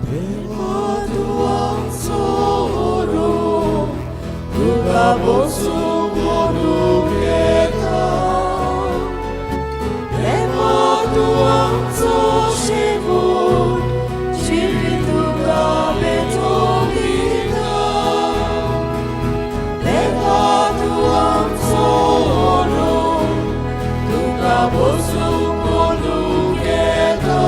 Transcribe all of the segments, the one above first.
देवा तूं आमचो व्हरू, तुका बसूंक मरूंक येता. देवा तूं आमचो शेवट, जिवीत तुका भेटोवन दिता. देवा तूं आमचो व्हरू, तुका बसूंक मरूंक येता.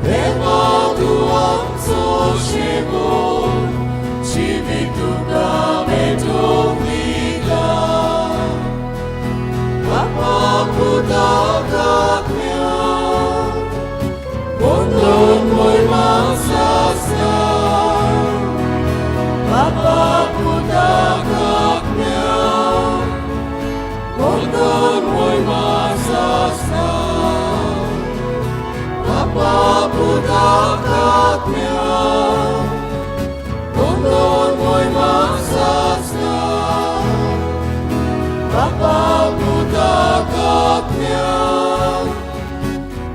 देवा तूं आमचो शेवट, जिवीत तुका भेटोवन दिता. बापा, पुताक, आत्म्याक, वंदन म्हयमा सासणाक. बापा, पुताक, आत्म्याक, वंदन म्हयमा सासणाक. बापा, पुताक, आत्म्याक, वंदन म्हयमा सासणाक. बापा, पुताक, आत्म्याक,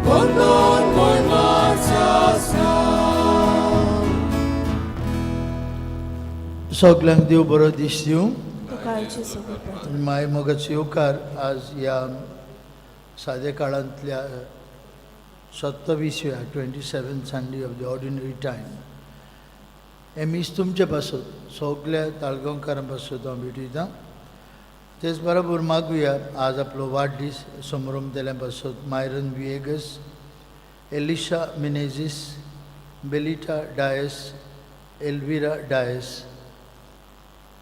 वंदन म्हयमा सासणाक. सगल्यांक देव बरो दीस दिवं. तुकायची सगळं. आनी माय मोगाचो येवकार आज ह्या साद्या काळांतल्या 27व्या, 27 Sunday of the Ordinary Time. हें मीस तुमचे पासत, सगल्या ताळगांवकारां पासत हांव भेटयतां. तेच बरोबर मागुया, आज आपलो वाडदीस समरोमतेल्या पासत मायरन विएगस, एलिशा मिनेझीस, बेलिटा डायस, एल्विरा डायस.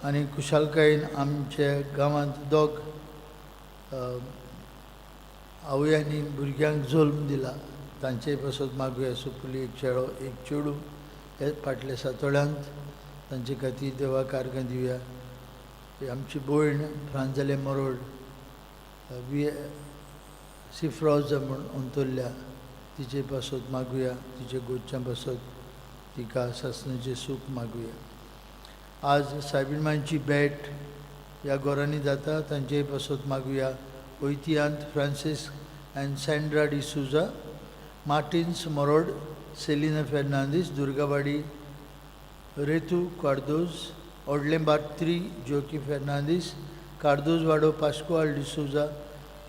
आनी खुशालकायेन आमच्या गांवांत दोग आवयांनी भुरग्यांक जल्म दिला, तांचे पासत मागुया. सुपुली एक चेडो, एक चेडूं हे फाटल्या सातोळ्यांत, तांचे खातीर देवाक आर्गां दिवया. ही आमची भयण फ्रांजले मरोड वि सिफ्रोजा म्हूण अंतरल्या, तिचे पासत मागुया. तिचे गोच्यां पासत तिका सासणाचें सूख मागुया. आज सायबीण मांयची भेट ह्या घरांनी जाता, तांचे पासत मागुया. वैतियांत फ्रांसीस अँड सँड्रा डिसुजा, मार्टिन्स मरोड, सेलिना फेर्नांदीस, दुर्गावाडी रेतू कार्दोज, ओडलें बात्री जोकी फेर्नांदीस, कार्दोज वाडो पास्कुआल डिसुजा,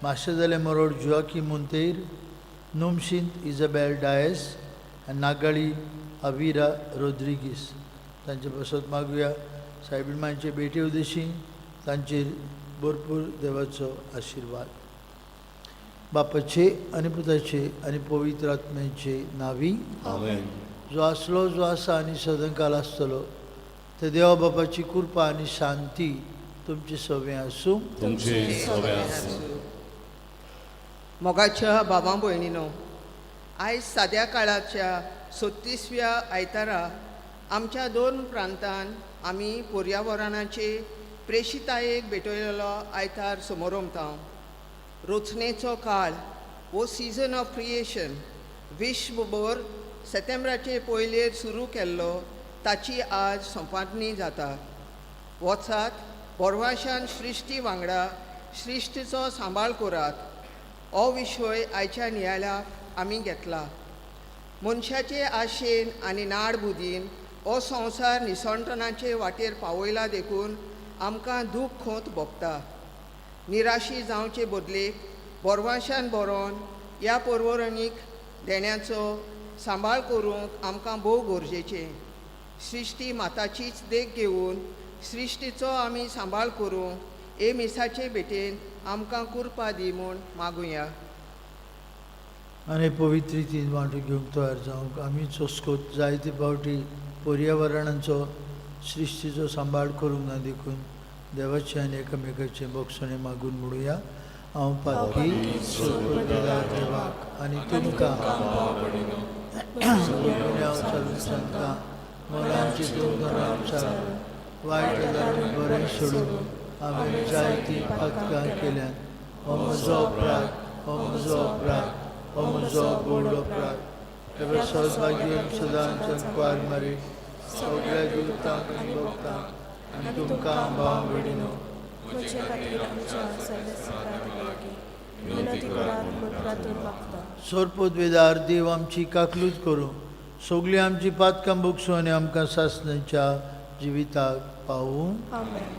माशेजाले मरोड जुआकी मुंतेर, नुमशींत इजाबेल डायस आनी नागाळी अविरा रोद्रिगीस, तांचे पासत मागुया. सायबीण मांयचे भेटे उद्देशी तांचेर भरपूर देवाचो आशिर्वाद. बापाचे आनी पुताचे आनी पवित्र आत्म्याचे नावी. आमेन. जो आसलो, जो आसा आनी सदांकाल आसतलो ते देवा बापाची कृपा आनी शांती तुमचे सवें आसूं. तुमचे सवे आसूं. मोगाच्या बाबा भयणीनो, आयज साद्या काळाच्या 36व्या आयतारा आमच्या दोन प्रांतान आमी पर्यावरणाचे प्रेशितायेक भेटयलेलो आयतार समोरमता. रोचणेचो काळ वो सिजन ऑफ क्रिएशन विश्वभर सेतेंब्राचे पयलेर सुरू केल्लो, ताची आज संपादनी जाता. वचात, बोरवाशान सृश्टी वांगडा सृश्टीचो सांबाळ करात, हो विशय आयच्या नियाळाक आमी घेतला. मनशाचे आशेन आनी नाड बुदीन हो संवसार निसणटनाचे वाटेर पावयला, देखून आमकां दूख खोंत भोगता. निराशी जावचे बदलेक बोरवाशान बरोवन ह्या परवरणीक देण्याचो सांबाळ करूंक आमकां भोव गरजेचें. सृश्टी माताचीच देख घेवन सृश्टीचो आमी सांबाळ करूंक हे मिसाचे भेटेन आमकां कुरपा दी म्हूण मागुया. आनी पवित्र रितीन वांटो घेवंक तयार जावंक आमी चोस्कोत जायते फावटी पर्यावरणाचो, सृश्टीचो सांबाळ करूंक ना, देखून देवाचें आनी एकामेकाचें भोगसणें मागून म्हणुया. हांव पातकी देवाक आनी तुमकां गुन्यांव चालून सांगता. मनान चिंतून, चालून, वायट गजाली बरें सोडून हांवें जायतीं पातकां केल्यात. हो म्हजो अपराध, हो म्हजो अपराध, हो म्हजो व्हड अपराध. तेन्ना सौभाग्य सदांच कुवार मारी, सगळ्या दुतांक आनी भक्तांक आनी तुमकां भाव भयणीनो, म्हजे खातीर आमच्या सर्वेस्परा लागीं विनंती करात म्हूण प्रार्थून मागता. सोरपोत वेदार देव आमची काकलूत करूं. सगळीं आमची पातकां भोगसूं आनी आमकां सासणाच्या जिविताक पावूं. आमेन.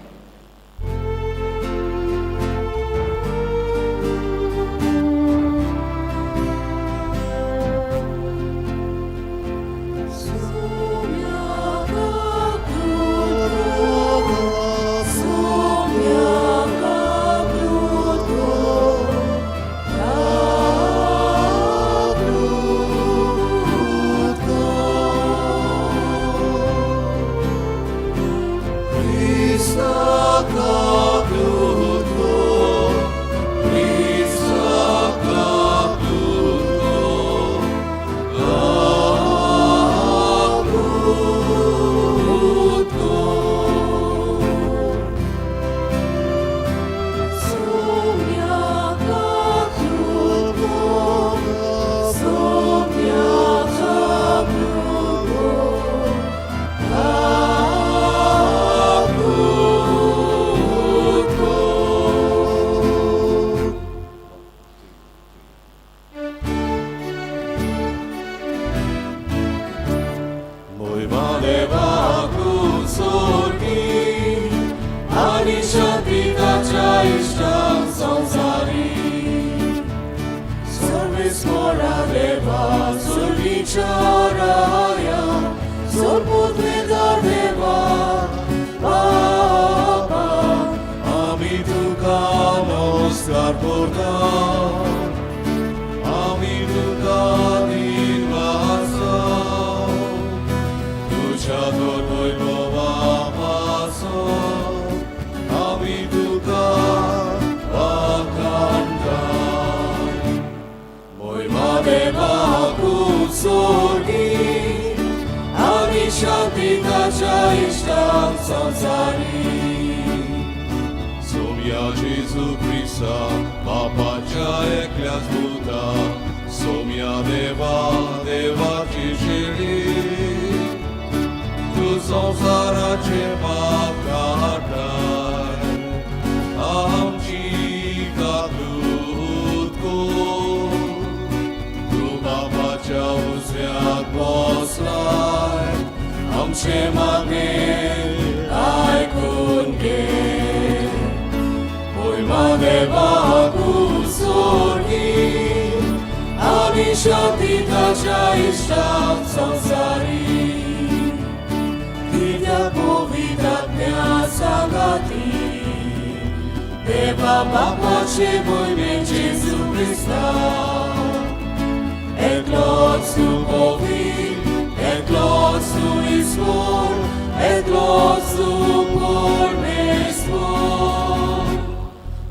नमस्कार करता, आमी तुका दिनवासा, तुज्या धर्म पासो आमी तुका वाखाणटा. मोयमा देवाक सोर्गी आनी शांती ताच्या इश्टांक संवसारी. सोम्या जेजू क्रिस्ता बापाच्या एकल्याच पुता, सोम्या देवा देवाची शिडी, तूं संवसाराचे पाप काडटाय, आमची काकूत कर. तूं बापाच्या उजव्याक बसलाय, आमचे मागणें आयकून घे. मोयमा देवाक सोर्गी आनी शांती ताच्या इश्टांक संवसारी. कित्याक पवित्र आत्म्या सांगाती देवा बापाचे मोयमे जेजू क्रिस्ता, एकलोच तूं पवित्र, एकलोच तूं ईश्वर, एकलोच तूं परमेश्वर.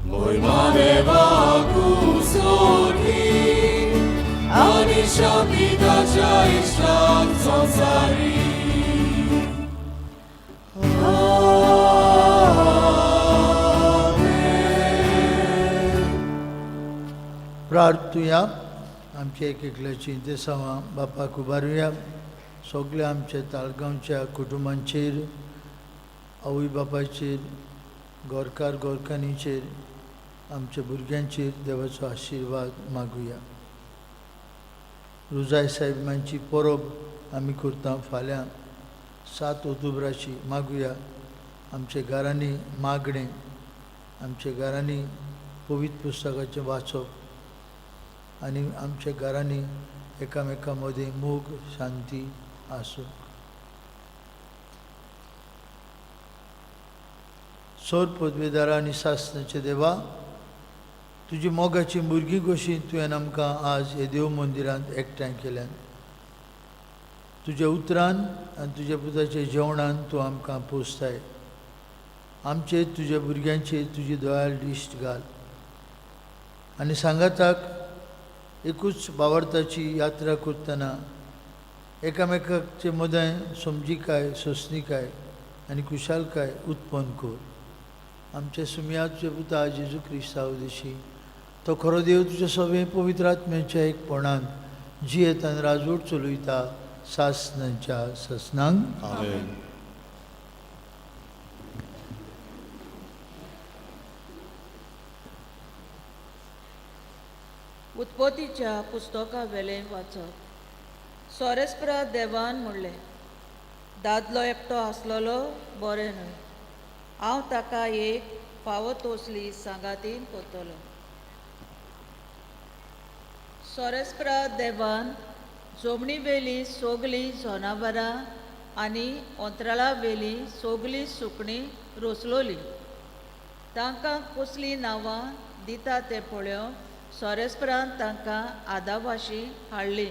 मोयमा देवाक सोर्गी आनी शांती ताच्या इश्टांक संवसारी. आमेन. प्रार्थुया. आमच्या एक एकल्याची देसांवां बापाक उबारुया. सगल्या आमच्या ताळगांवच्या कुटुंबांचेर, आवय बापायचेर, गोरकार गोरकांनीचेर, आमच्या भुरग्यांचेर देवाचो आशिर्वाद मागुया. रुजाय साहेबांची परब आमी करता फाल्यां 7 ऑक्टोबराची. मागुया आमच्या घरांनी मागणें, आमच्या घरांनी पवित्र पुस्तकाचें वाचप आनी आमच्या घरांनी एकामेकां मदीं मोग शांती आसूं. सोर पदवेदारा आनी सासणाचे देवा, तुजी मोगाची भुरगीं कशी तुवें आमकां आज हे देव मंदिरांत एकठांय केल्यान. तुज्या उतरान आनी तुज्या पुताच्या जेवणान तूं आमकां पोसताय. आमचेर तुज्या भुरग्यांचेर तुजी दयाळ दिश्ट घाल आनी सांगाताक एकूच बावडताची यात्रा करतना एकामेकाचे मदें समजिकाय, सोंसणिकाय आनी खुशालकाय उत्पन्न कर. आमच्या सुमया तुज्या पुता जेजू क्रिस्ता उदेशी तो खरो देव तुज्या सगळें पवित्र आत्म्याच्या एकपणान जियेत आनी राजवट चलयता सासणाच्या सासणांक. आमेन. उत्पत्तीच्या पुस्तका वेलें वाचप. सोरेस्परा देवान म्हणलें, दादलो एकटो आसलेलो बरें न्हय, हांव ताका एक फावो तसली सांगातीन करतलो. सोरेस्परा देवान जमनी वेली सगलीं जनावरां आनी अंतराळा वेली सगलीं सुकणीं रचलोली. तांकां कसलीं नांवां दिता तें पळोवंक सोरेस्परान तांकां आदावाशी हाडली.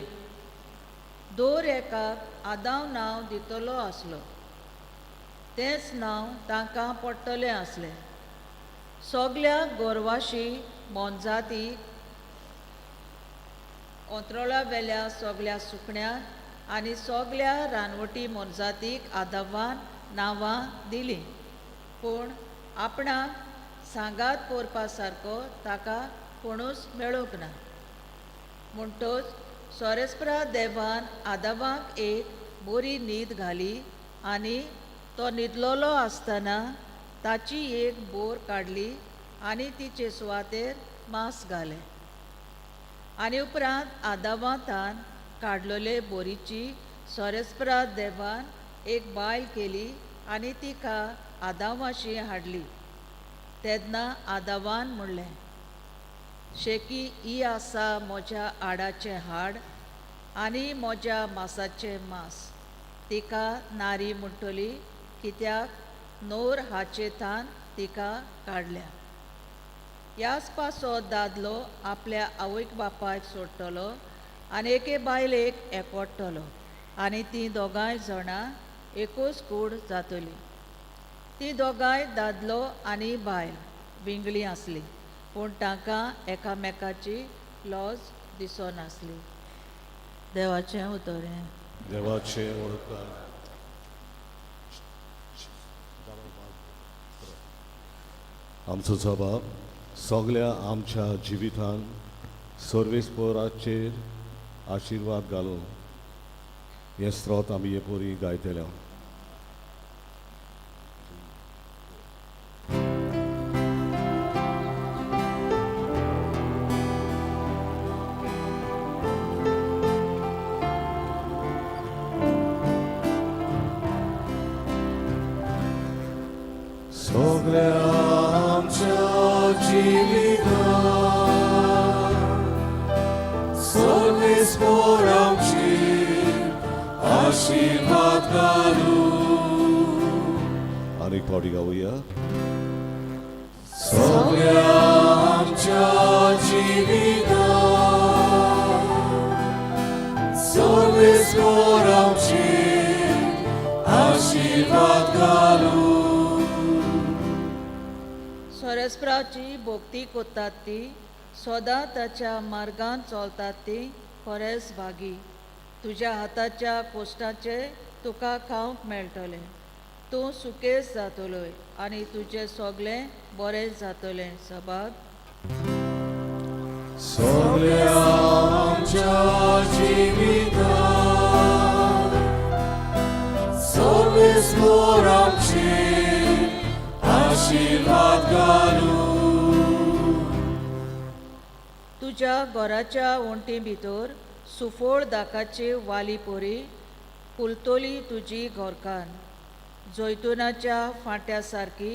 दर एकाक आदाव नांव दितलो आसलो, तेंच नांव तांकां पडटलें आसलें. सगल्या गोरवाशी मोनजाती अंतराळा वेल्या सगल्या सुकण्यांक आनी सगल्या रानवटी मोनजातीक आदावान नांवां दिलीं, पूण आपणाक सांगात करपा सारको ताका कोणूच मेळूंक ना. म्हणटच सोरेस्परा देवान आदावाक एक बरी न्हीद घाली आनी तो न्हिदलेलो आसतना ताची एक बोर काडली आनी तिचे सुवातेर मांस घालें. आनी उपरांत आदावांतान काडलेले बोरीची सोरेस्परा देवान एक बायल केली आनी तिका आदावाशी हाडली. तेन्ना आदावान म्हणलें, शेकी ही आसा म्हज्या हाडाचें हाड आनी म्हज्या मासाचें मांस, तिका नारी म्हणटली, कित्याक नोर हाचे थान तिका काडल्या. ह्याच पासो दादलो आपल्या आवयक बापायक सोडटलो आनी एके बायलेक एकवटतलो आनी तीं दोगांय जाणां एकूच कूड जातली. तीं दोगांय दादलो आनी बायल विंगळी आसली, पूण तांकां एकामेकाची लॉज दिसनासली. देवाचें उतर हें. देवाचें उपकार. आमचो जबाब सगल्या आमच्या जिवितान सर्वेस्पोराचेर आशिर्वाद घालून हें स्त्रोत आमी हे पोरी गायतले. सगल्या आमच्या जिवितान सर्वेस्पोर आमचेर आशिर्वाद घालूं. आनी एक फावटी गावया. सगल्या आमच्या जिवितान सर्वेस्पोर आमचेर आशिर्वाद घालूं. सोरेस्पराची भक्ती करतात ती सदां ताच्या मार्गान चलतात ती खरेंच भागी. तुज्या हाताच्या कोश्टाचे तुका खावंक मेळटलें, तूं सुकेस जातलोय आनी तुजें सगलें बरें जातलें. सभाग सगल्या आमच्या जिवितान सर्वेस्पोर आमचेर आशिर्वाद घालूं. तुज्या घराच्या वण्टी भितर सुफळ दाकाची वाली पोरी फुलतली तुजी घरकान्न. जैतुनाच्या फांट्या सारकी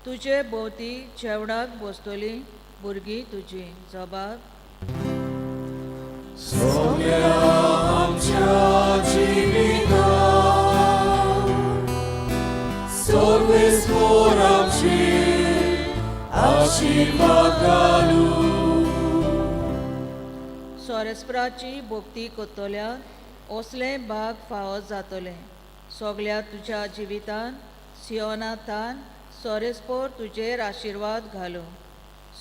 तुजे भोंवती जेवणाक बसतली भुरगीं तुजी. जबाब सगल्या आमच्या जिवितान सर्वेस्पोर आमचेर आशिर्वाद घालूं. सोरेस्पराची भक्ती करतल्यांक असलें भाग फावो जातलें. सगल्या तुज्या जिवितान सियोनाथान सोरेस्पोर तुजेर आशिर्वाद घालूं.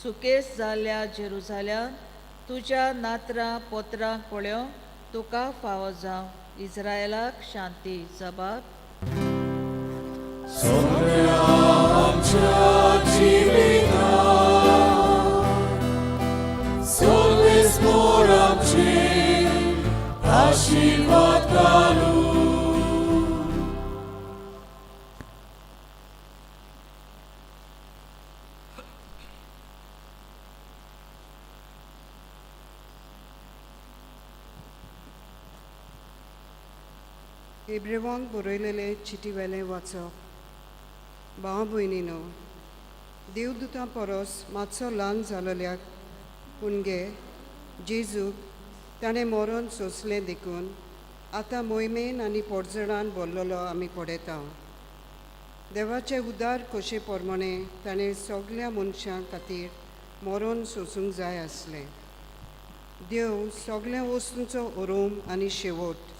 सुकेस जाल्ल्या जेरुजाल्यान तुज्या नात्रां पोत्रांक पळोवंक तुका फावो जावं. इस्रायलाक शांती. जबाब सगल्या आमच्या जिवितान सर्वेस्पोर आमचेर आशिर्वाद घालूं. हेब्रेवांक बरयलेलें चिटी वेलें वाचप. भाव भयणीनो, देवदूतां परस मातसो ल्हान जालोल्याक पुणगे जेजूक ताणें मरण सोंसलें देखून आतां मोहिमेन आनी पोटजणान भरलेलो आमी पळयता. देवाचे उदार खोशे प्रमाणे ताणें सगल्या मनशां खातीर मरण सोंसूंक जाय आसलें. देव सगल्या वस्तूंचो ओरोम आनी शेवट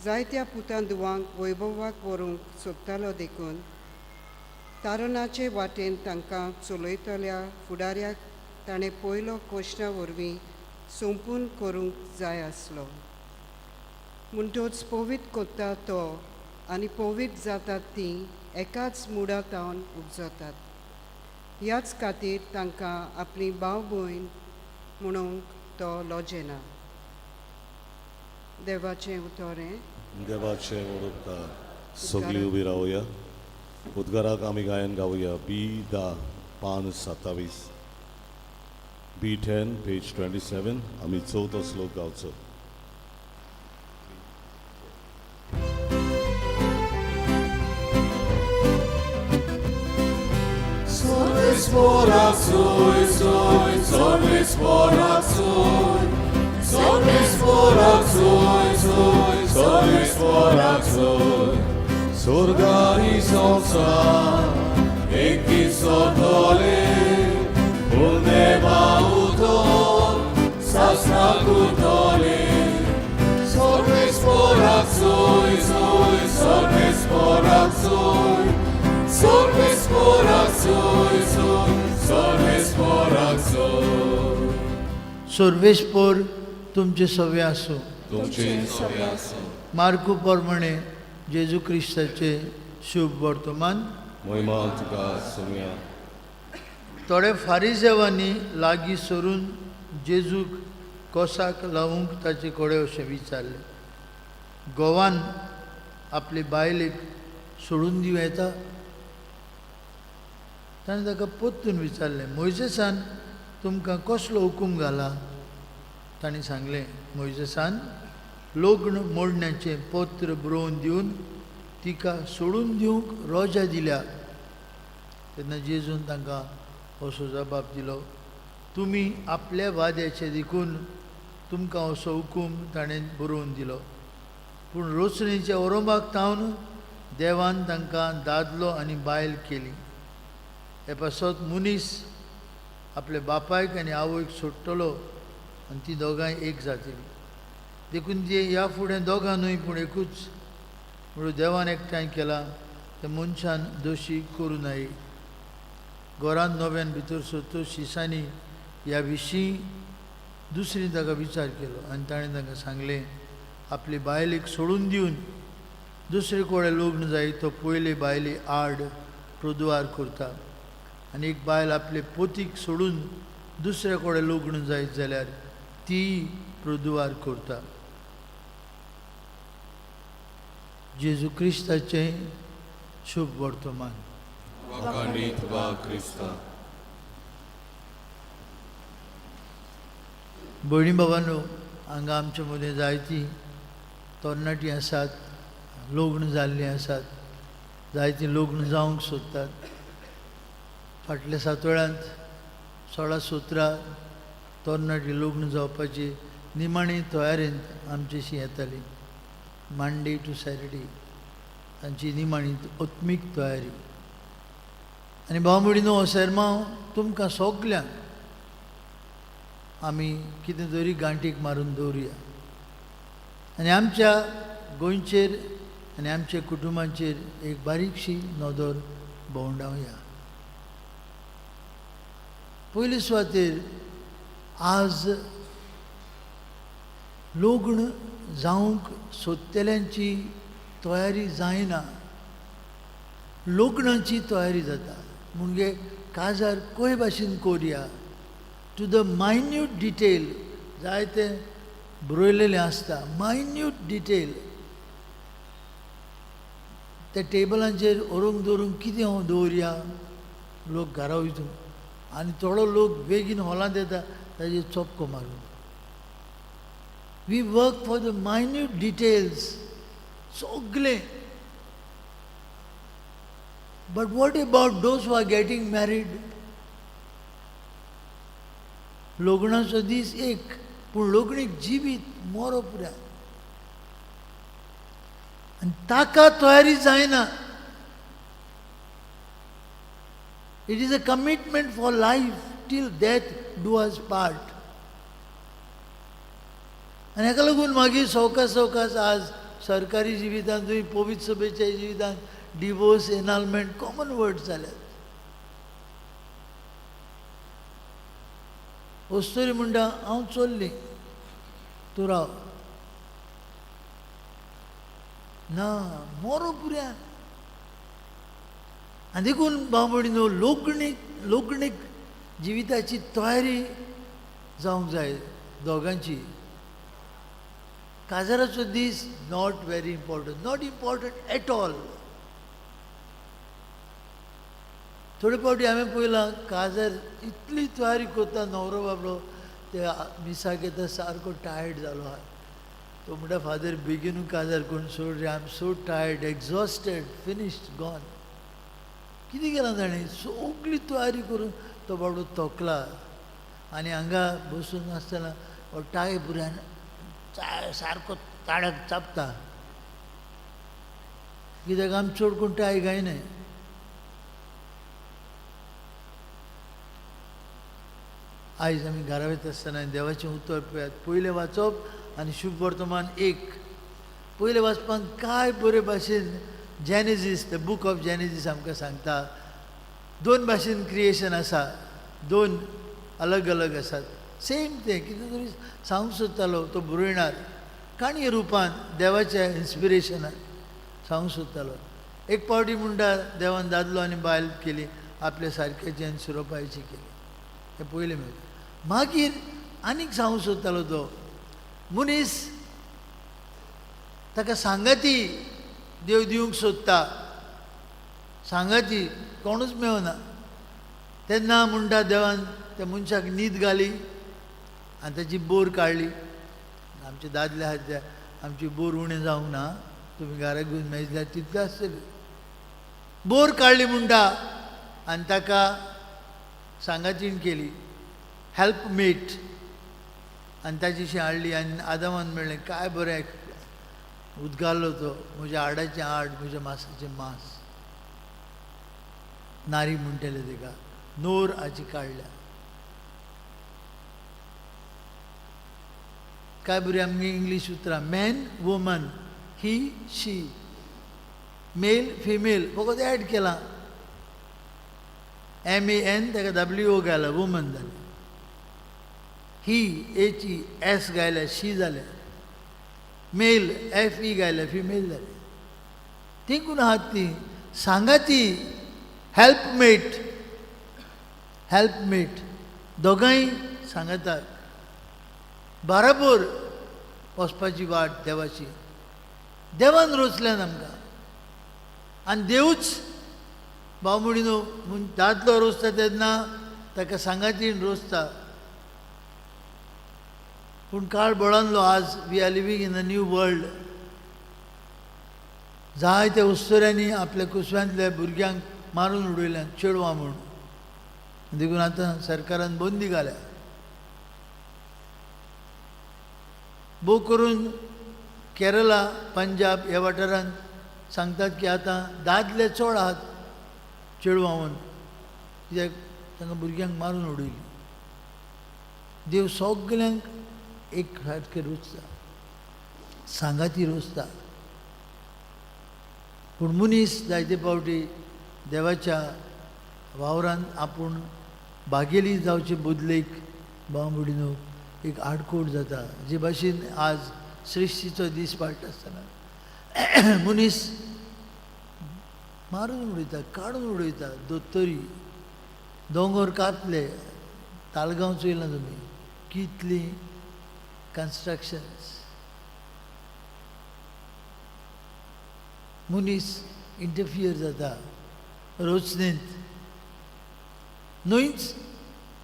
जायत्या पुतां दुवांक वैभवाक व्हरूंक सोदतालो देखून तारणाचे वाटेन तांकां चलयतल्या फुडाऱ्याक ताणें पयलो कोश्टा वरवीं सोंपून करूंक जाय आसलो. म्हणटच पवित्र कोत्ता तो आनी पवित्र जातात तीं एकाच मुडा तावन उपजतात. ह्याच खातीर तांकां आपली भाव भयण म्हणूंक तो लजेना. देवाचें उतर हें. देवाचे उपकार. सगळीं उबी रावया. उद्गाराक आमी गायन गावया. बी 10 पान 27, बी 10 पेज 27. आमी चवथो श्लोक गावचो. स्वर्गारी संसार एकी सोतले, पूण देवा उतर सासणाक उरतले. सर्वेस्पराक सोय सोय, सर्वेस्पराक सोय, सर्वेस्पराक सोय सोय, सर्वेस्पराक सोय. सर्वेस्पोर तुमचे सवे आसूं. तुमचे सवे आसूं. मार्कू प्रमाणे जेजू क्रिस्ताचे शुभ वर्तमान. महिमा तुका सोम्या. थोडे फारिजेवांनी लागीं सरून जेजूक कोसाक लावूंक ताचे कडेन अशें विचारलें, घोवान आपले बायलेक सोडून दिवं येता? ताणें ताका परतून विचारलें, मोयजेसान तुमकां कसलो हुकूम घाला? तांणी सांगलें, मोयजेसान लग्न मोडण्याचें पत्र बरोवन दिवन तिका सोडून दिवंक रोजा दिल्या. तेन्ना जेजून तांकां असो जबाब दिलो, तुमी आपल्या वाद्याचे देखून तुमकां असो हुकूम ताणें बरोवन दिलो, पूण रोसणेच्या ओरोंबाक तावन देवान तांकां दादलो आनी बायल केली. हे पासत मनीस आपल्या बापायक आनी आवयक सोडटलो आनी ती दोगांय एक जातली. देखून ती ह्या फुडें दोगां न्हय पूण एकूच. म्हणून देवान एकठांय केला तें मनशान दोशी करूं नये. घरांत नव्यान भितर सरतो शिसांनी ह्या विशीं दुसरी ताका विचार केलो आनी ताणें तांकां सांगलें, आपले बायलेक सोडून दिवन दुसरे कडेन लग्न जायत तो पयले बायले आड प्रद्वार करता, आनी एक बायल आपले पोतीक सोडून दुसरे कडेन लग्न जायत जाल्यार ती प्रद्वार करता. जेजू क्रिस्ताचें शुभ वर्तमान. वाखाणी तुका क्रिस्ता. भयणी बाबांनो, हांगा आमचे मदें जायतीं तरणाटीं आसात, लग्न जाल्लीं आसात, जायतीं लग्न जावंक सोदतात. फाटल्या सातोळ्यांत 16-17 तरणाटीं लग्न जावपाची निमाणी तयारेंत आमचेशी येताली. मंडे टू सॅटरडे तांची निमाणी आत्मीक तयारी. आनी भाव भयणीनो, हो सेरमांव तुमकां सगल्यांक आमी कितें तरी गांठीक मारून दवरुया आनी आमच्या गोंयचेर आनी आमच्या कुटुंबाचेर एक बारीकशी नदर भोंवडावया. पयले सुवातेर आज लग्न जावंक सोदतल्यांची तयारी जायना, लग्नाची तयारी जाता. म्हणजे काजार खंय भाशेन कोरया, टू the minute detail जायतें बरयलेलें आसता. मायन्यूट डिटेल त्या टेबलांचेर व्हरूंक दवरूंक कितें हांव दवरया, लोक घरा वयता आनी थोडो लोक बेगीन हॉलांत येता ताजेर चपको मारून. We work for the minute details सगलें. But what about those who are getting married? लग्नाचो दीस एक, पूण लग्नीक जिवीत मोरो पुराय आनी ताका तयारी जायना. It is a commitment for life till death do us part. आनी हाका लागून मागीर सवकास सवकास आज सरकारी जिवितांतूय पवित्र सभेच्या जिवितांत डिवोर्स, एनालमेंट कॉमन वर्ड जाल्यात. वस्तुरी म्हणटा हांव चल्ली, तूं राव ना, मोरो पुऱ्यान. आनी देखून भाव भयणीनो, लोकणीक लोकणीक जिविताची तयारी जावंक जाय दोगांची. काजाराचो दीस not very important, not important at all. थोडे फावटी हांवें पळयलां काजार इतली तयारी करता न्हवरो बाबडो, ते मिसाक येता सारको टायर्ड जालो आहा. तो म्हणटा फादर बेगीनूच काजार करून सोड रे, I am so tired, exhausted, finished, gone. कितें केलां ताणें, सगली तयारी करून तो बाबडो थकला आनी हांगा बसून आसतना हो टाय पुराय सारको ताळ्याक चापता, कित्याक आमी चड कोण टाय घायनाय. आयज आमी घरा वयता आसतना देवाचें उतर पळयात. पयलें वाचप आनी शुभ वर्तमान एक. पयलें वाचपान काय बरे भाशेन Genesis, the book of Genesis आमकां सांगता. दोन भाशेन क्रिएशन आसा, दोन अलग अलग आसात, सेम तें कितें तरी सांगूंक सोदतालो तो बरयणार काणये रुपान देवाच्या इन्स्पिरेशनान सांगूंक सोदतालो. एक पावटी म्हणटा देवान दादलो आनी बायल केली आपल्या सारक्याची आनी सुरोपायची केली, हें पयलें मेळटा. मागीर आनीक सांगूंक सोदतालो तो मनीस ताका सांगाती देव दिवंक सोदता, सांगाती कोणूच मेळना. तेन्ना म्हणटा देवान त्या मनशाक न्हीद घाली आनी ताची बोर काडली. आमचे दादले आहात ते आमची बोर उणें जावंक ना, तुमी घरा घेवन मेजल्यार तितले आसतले. बोर काडली म्हणटा आनी ताका सांगातीण केली, हेल्पमेट, आनी ताची हाडली. आनी आदामान म्हणलें काय बरें उदगारलो तो, म्हज्या हाडाचें हाड, म्हज्या मासाचें मांस. नारी म्हणटले ताका, नोर हाची काडल्या. काय बरी आमगे इंग्लीश उतरां, man woman, he she, male female, फकत एड केलां एम ए एन ताका डब्ल्यू ओ घायला, वुमन जालें. ही एच ई एस घायल्या, शी जालें. मेल एफ ई घायल्या, फिमेल जालें. तिकून आहात ती सांगाती, हेल्पमेट, हेल्पमेट दोगांय सांगातात बराबर वचपाची वाट देवाची. देवान रोचल्यान आमकां आनी देवूच भाव म्हणिनो दादलो रोसता तेन्ना ताका सांगातीन रोसता. पूण काळ बळानलो, आज we are living in a new world. जायत्या उस्तुऱ्यांनी आपल्या कुसव्यांतल्या भुरग्यांक मारून उडयल्यान चेडवां म्हूण, देखून आतां सरकारान बंदी घाल्या. भोव करून केरला, पंजाब ह्या वाठारांत सांगतात की आतां दादले चड आहात चेडवां म्हूण, कित्याक तांकां भुरग्यांक मारून उडयली. देव सगल्यांक एक सारकें रोचता, सांगाती रोचता. पूण मनीस जायते फावटी देवाच्या वावरान आपूण भागेली जावचे बदलेक भाव भयणीनो एक आडकोट जाता. जे भाशेन आज सृश्टीचो दीस पाळटा आसतना मनीस मारून उडयता, काडून उडयता. दोतोरी दोंगर कापले, तालगांव चोयलां तुमी कितली कन्स्ट्रक्शन्स. मनीस इंटरफियर जाता रोचनेंत, न्हयच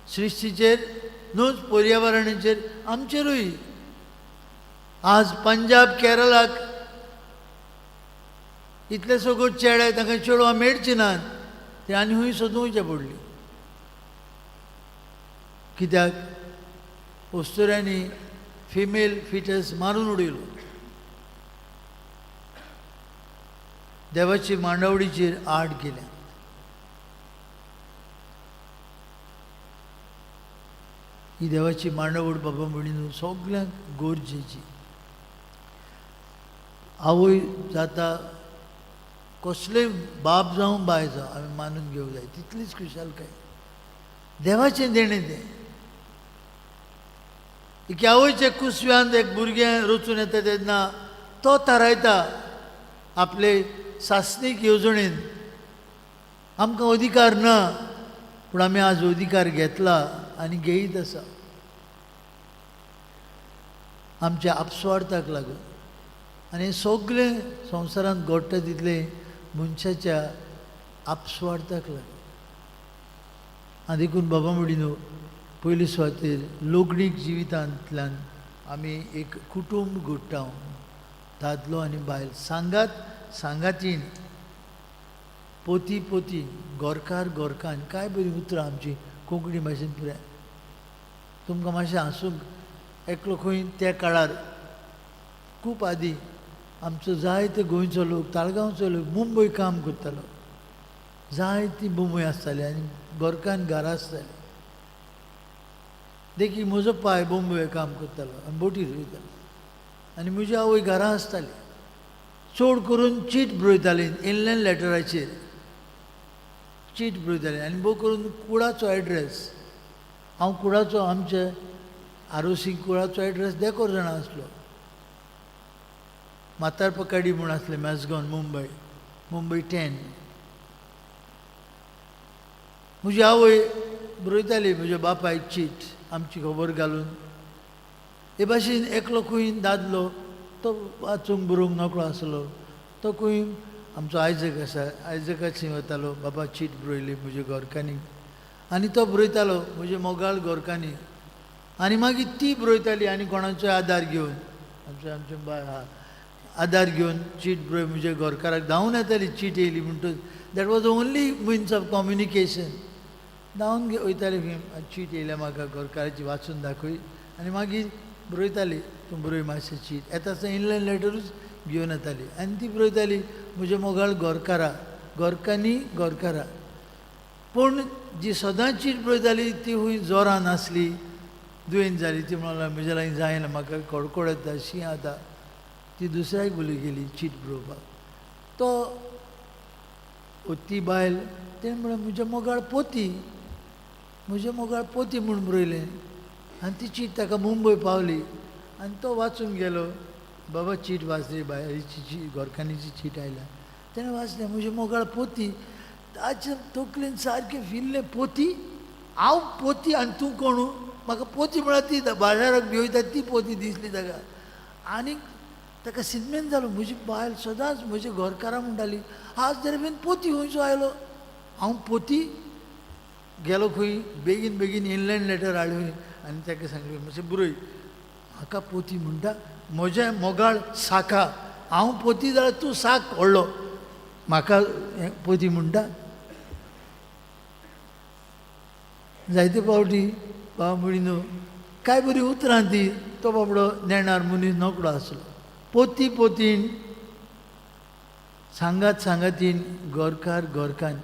सृश्टीचेर, न्हूच पर्यावरणाचेर, आमचेरूय. आज पंजाब केरळाक इतले सगळ्यो चेडे तांकां चेडवां मेळची नात, ती आनी खंय सोदूंक वयचें पडली. कित्याक अस्तुऱ्यांनी फिमेल फिटस मारून उडयलो. देवाची मांडावळीचेर आड गेल्या. ही देवाची मांडावळ बाबा म्हणून सगल्यांक गरजेची. आवय जाता कसलेय बाप जावं बाय जावं आमी मानून घेवंक जाय, तितलीच खुशालकाय देवाचें देणें तें. एके आवयच्या कुसव्यांत एक भुरगें रचून येता तेन्ना तो थारायता आपले सासणीक येवजणेन. आमकां अधिकार ना, पूण आमी आज अधिकार घेतला आनी घेयत आसा आमच्या आपस्वार्थाक लागून. आनी सगळें संवसारांत घडटा तितलें मनशाच्या आपस्वार्थाक लागून. आनी देखून बाबा म्हणिनू पयले सुवातेर लोगणीक जिवितांतल्यान आमी एक कुटूंब घडटा, दादलो आनी बायल सांगात सांगातीन, पोती पोती, गोरकार गोरकान. काय बरीं उतरां आमची कोंकणी भाशेन पुराय. तुमकां मातशें हांसूंक एकलो खंय त्या काळार खूब आदीं आमचो जायते गोंयचो लोक, ताळगांवचो लोक मुंबय काम करतालो. जायती मुंबय आसताली आनी गोरकान घरां आसताली. देखीक म्हजो पाय मुंबय काम करतालो आनी बोटीर वयतालो आनी म्हजी आवय घरा आसताली. चड करून चीट बरयताली इनलँड लॅटराचेर चीट बरयताली आनी भोव करून कुडाचो एड्रेस. हांव कुडाचो, आमचे आरोसी कुडाचो एड्रेस देकोर जाणा आसलो. म्हातारपकाडी म्हूण आसलें मेजगांव मुंबय, मुंबय 10. म्हजी आवय बरयताली म्हज्या बापायक चीट आमची खबर घालून. हे भाशेन एकलो खंय दादलो तो वाचूंक बरोवंक नकळो आसलो, तो खंय आमचो आयजक आसा, आयजकाची वतालो, बाबा चीट बरयली म्हज्या घरकान्नीक. आनी तो बरयतालो म्हजे मोगाळ घरकान्नी. आनी मागीर ती बरयताली आनी कोणाचोय आदार घेवन, आमचे आमचे बाय आहा आदार घेवन चीट बरय म्हज्या घरकाराक. धांवून येताली चीट येयली म्हणटच. That was the only means of communication. धांवन वयताली खंय, चीट येयल्या म्हाका घरकाराची वाचून दाखय. आनी मागीर बरयताली तूं बरय मातशें चीट. येता आसतना इनलँड लॅटरूच घेवन येताली आनी ती बरयताली म्हज्या मोगाळ घरकारा, घरकान्नी घरकारा. पूण जी सदांच चीट बरयताली ती खंय जोरान आसली, दुयेंत जाली. ती म्हणूंक लागली म्हज्या लागीं जायना, म्हाका कडकड येता, शीं येता. ती दुसऱ्याक बोली गेली चीट बरोवपाक. तो ती बायल तेणें म्हळें म्हज्या मोगाळ पोती, म्हज्या मोगाळ पोती म्हूण बरयलें. आनी ती चीट ताका मुंबय पावली आनी तो वाचूंक गेलो. बाबा चीट वाचली, बायलेची घरकान्नीची चीट आयल्या. तेणें वाचलें म्हज्या मोगाळ पोती. ताचे तकलेन सारकें फिरलें, पोती? हांव पोती आनी तूं कोणू? म्हाका पोती म्हळ्यार ती बाजाराक घेवयता ती पोती दिसली ताका. आनी ताका सिनमेन जालो, म्हजी बायल सदांच म्हज्या घरकारां म्हणटाली, आज दरम्यान पोती खंयचो आयलो? हांव पोती? गेलो खंय बेगीन बेगीन इनलँड लॅटर हाडली आनी ताका सांगलें मातशें बरय, म्हाका पोती म्हणटा म्हजें मोगाळ साका, हांव पोती जाल्यार तूं साक व्हडलो, म्हाका पोती म्हणटा. जायते फावटी बाबा म्हणिनू काय बरी उतरां ती. तो बाबडो नेणार मनीस नकळो आसलो. पोती पोतीन सांगात सांगातीन घरकार घरकान्न.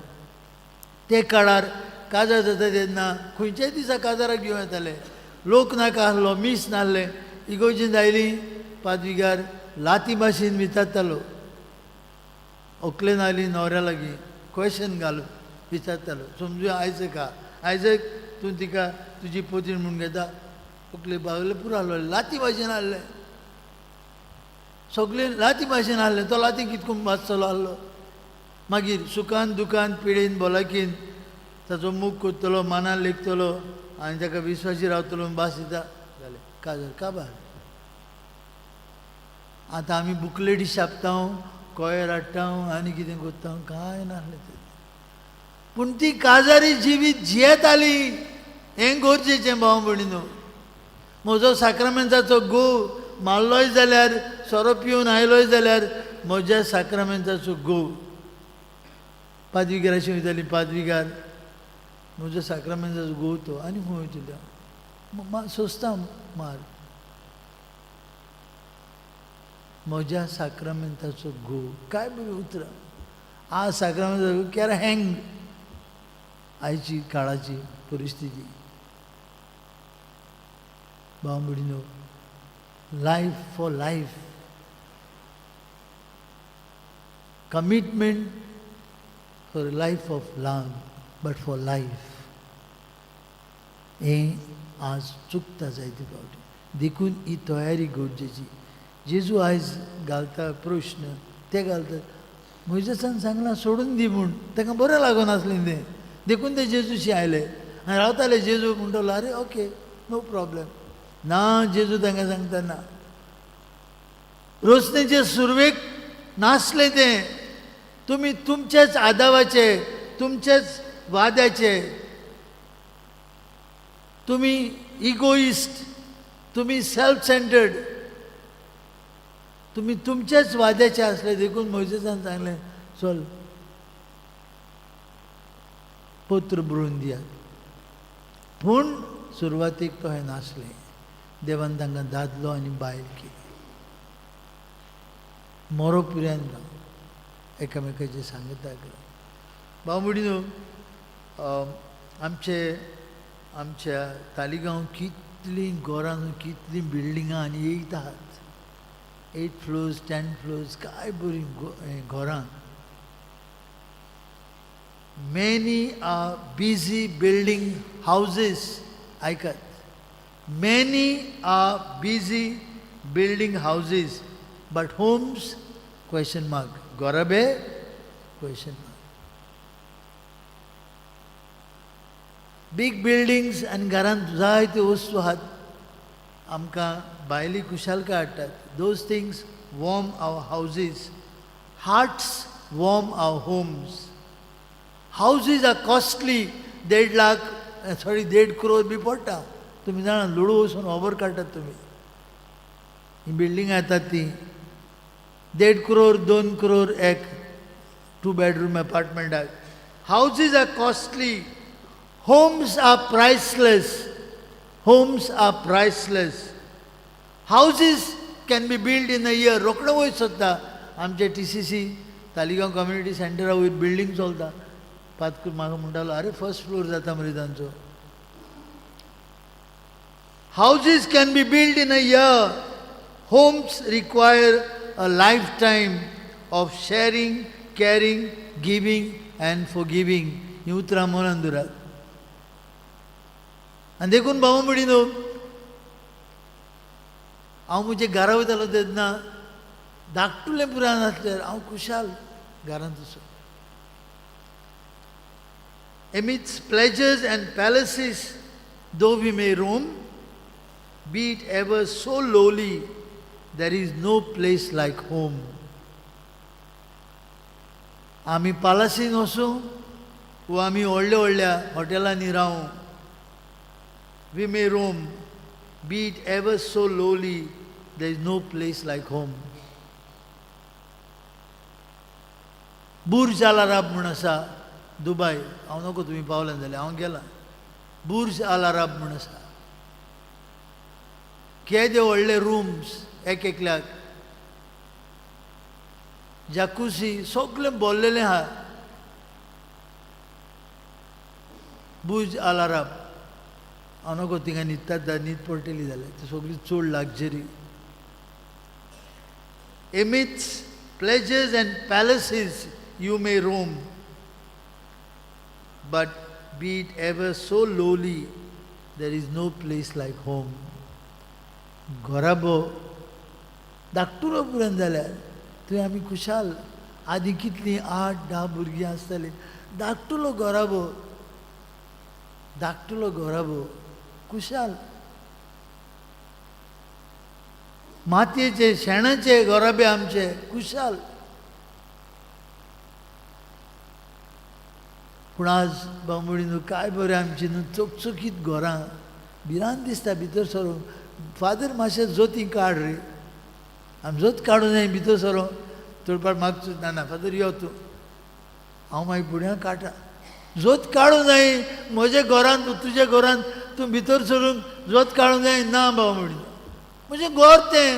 ते काळार काजार जाता तेन्ना खंयच्याय दिसा काजाराक घेवन येताले. लोक नाका आसलो, मीस नासलें, इगोर्जीन आयली पादविगार लाती भाशेन विचारतालो, व्हंकलेन आयली न्हवऱ्या लागीं क्वेशन घालून विचारतालो, समजूया आयजक आहा, आयजक तूं तिका तुजी पोतीन म्हूण घेता? व्हंकले बावले पुरो आहलो, लाती भाशेन आहलें, सगळे लाती भाशेन आहलें. तो लाती कितकून वाचतलो आहलो. मागीर सुखान दुखान पिडेन भलायकेन ताचो मूग करतलो, मानान लेखतलो आनी ताका विस्वासी रावतलो म्हूण भास दिता. जालें काजार काबार. आतां आमी बुकलेटी छापता, कोयर हाडटा आनी कितें करता, कांय नासलें तें. पूण ती काजारी जिवीत जियेताली हें गरजेचें भाव भयणीनो. म्हजो साक्रामेंताचो घोव मारलोय जाल्यार, सोरो पिवन आयलोय जाल्यार म्हज्या साक्रामेंताचो घोव. पादविगाराशी वयताली, पादविगार म्हज्या साक्रामेंताचो घोव तो, आनी खंय वयतली सोंसता मार. म्हज्या साक्रामेंताचो घोव, काय बरीं उतरां. आज साक्रामेंताचो केरा हँग आयची काळाची परिस्थिती. भाव भयणीनो, life for life, commitment for life of love but for life, हें आज चुकता जायते फावटी. देखून ही तयारी गरजेची. जेजू आयज घालता प्रश्न, ते घालता मोयजेसान सांगलां सोडून दी म्हूण, तांकां बरें लागून आसलें तें, देखून ते जेजूशी आयले आनी रावताले. जेजू म्हणटलो अरे ओके नो प्रॉब्लेम. ना, जेजू तांकां सांगता ना. रोसणेचे सुरवेक नासलें तें, तुमी तुमच्याच आदावाचे, तुमच्याच वाद्याचे, तुमी इगोइस्ट, तुमी सेल्फ सेंटर्ड, तुमी तुमच्याच वाद्याचे आसले, देखून मोयजेसान सांगलें चल पत्र बरोवन दियात. पूण सुरवातीक तो हें नासलें. देवान तांकां दादलो आनी बायल केली. मोरो पुऱ्यान राव, एकामेकाचें सांगता. भाव भयणीनो, आमचे आमच्या तालिगांव कितलीं घरां, कितलीं बिल्डिंगां आनी येयत आहात, 8 फ्लोर्स 10 फ्लोर्स, काय बरीं घरां. Many are busy building houses, आयकात, many are busy building houses but homes question mark. गोराबे question mark. Big buildings आनी घरांत जायत्यो वस्तू आहात, आमकां भायली खुशालकाय हाडटात. Those things warm our houses, hearts warm our homes. Houses are costly, 1.5 lakh, sorry 1.5 crore बी पडटा. तुमी जाणा, लुडू वचून खबर काडटात तुमी. ही बिल्डिंगां येतात ती 1.5 क्रोर, 2 क्रोर एक 2 bedroom एपार्टमेंटाक. Houses are costly, homes are priceless. Homes are priceless. Houses can be build in a year, रोखडो वयर सोदता. आमचे TCC Taleigao community सेंटरा वयर बिल्डींग चलता. पातकूर म्हाका म्हणटालो, अरे फर्स्ट फ्लोर जाता मरे तांचो. Houses can be build in a year, homes require a lifetime of sharing, caring, giving and forgiving. हीं उतरां मनान दवरात. आनी देखून भाव भयणीनो, हांव म्हज्या घरा वयतालो तेन्ना धाकटुलें पुराण आसल्यार हांव खुशाल घरांत वचून. Amidst pleasures and palaces, though we may roam, be it ever so lowly, there is no place like home. आमी पालासीन वचूं वो आमी व्हडल्या व्हडल्या हॉटेलांनी रावूं, we may roam, be it ever so lowly, there is no place like home. Burj Al Arab म्हूण आसा दुबय, हांव नको तुमी पावले जाल्यार, हांव गेलां. बुर्ज अल अरब म्हूण आसा, केदे व्हडले रुम्स, एक एकल्याक जाकुसी सगळें भरलेलें आहा. बुर्ज अल अरब, हांव नको थिंगा न्हिदतात, न्हीद पडटली जाल्यार, ती सगळी चड luxury. Amidst pleasures and palaces you may roam, but be it ever so lowly, there is no place like home. घराबो धाकटुलो पुरान जाल्यार थंय आमी खुशाल. आदीं कितलीं 8-10 भुरगीं आसतालीं, धाकटुलो घराबो, धाकटुलो घराबो खुशाल. मातयेचे शेणाचे घराबे आमचे खुशाल. पूण आज बांबोळी न्हू काय बरें आमची न्हू चकचकीत घरां, भिरांत दिसता भितर सरूंक. फादर मातशें जोतीं काड रे, आमी जोत काडूं जाय भितर सरोंक. थोडे फावट मागचो ना ना फादर यो तूं. हांव मागीर फुड्यां काडटा जोत काडूं जाय म्हज्या घरांत तुज्या घरांत तूं भितर सरून जोत काडूं जाय ना बाबा म्हणटा म्हजें घर तें.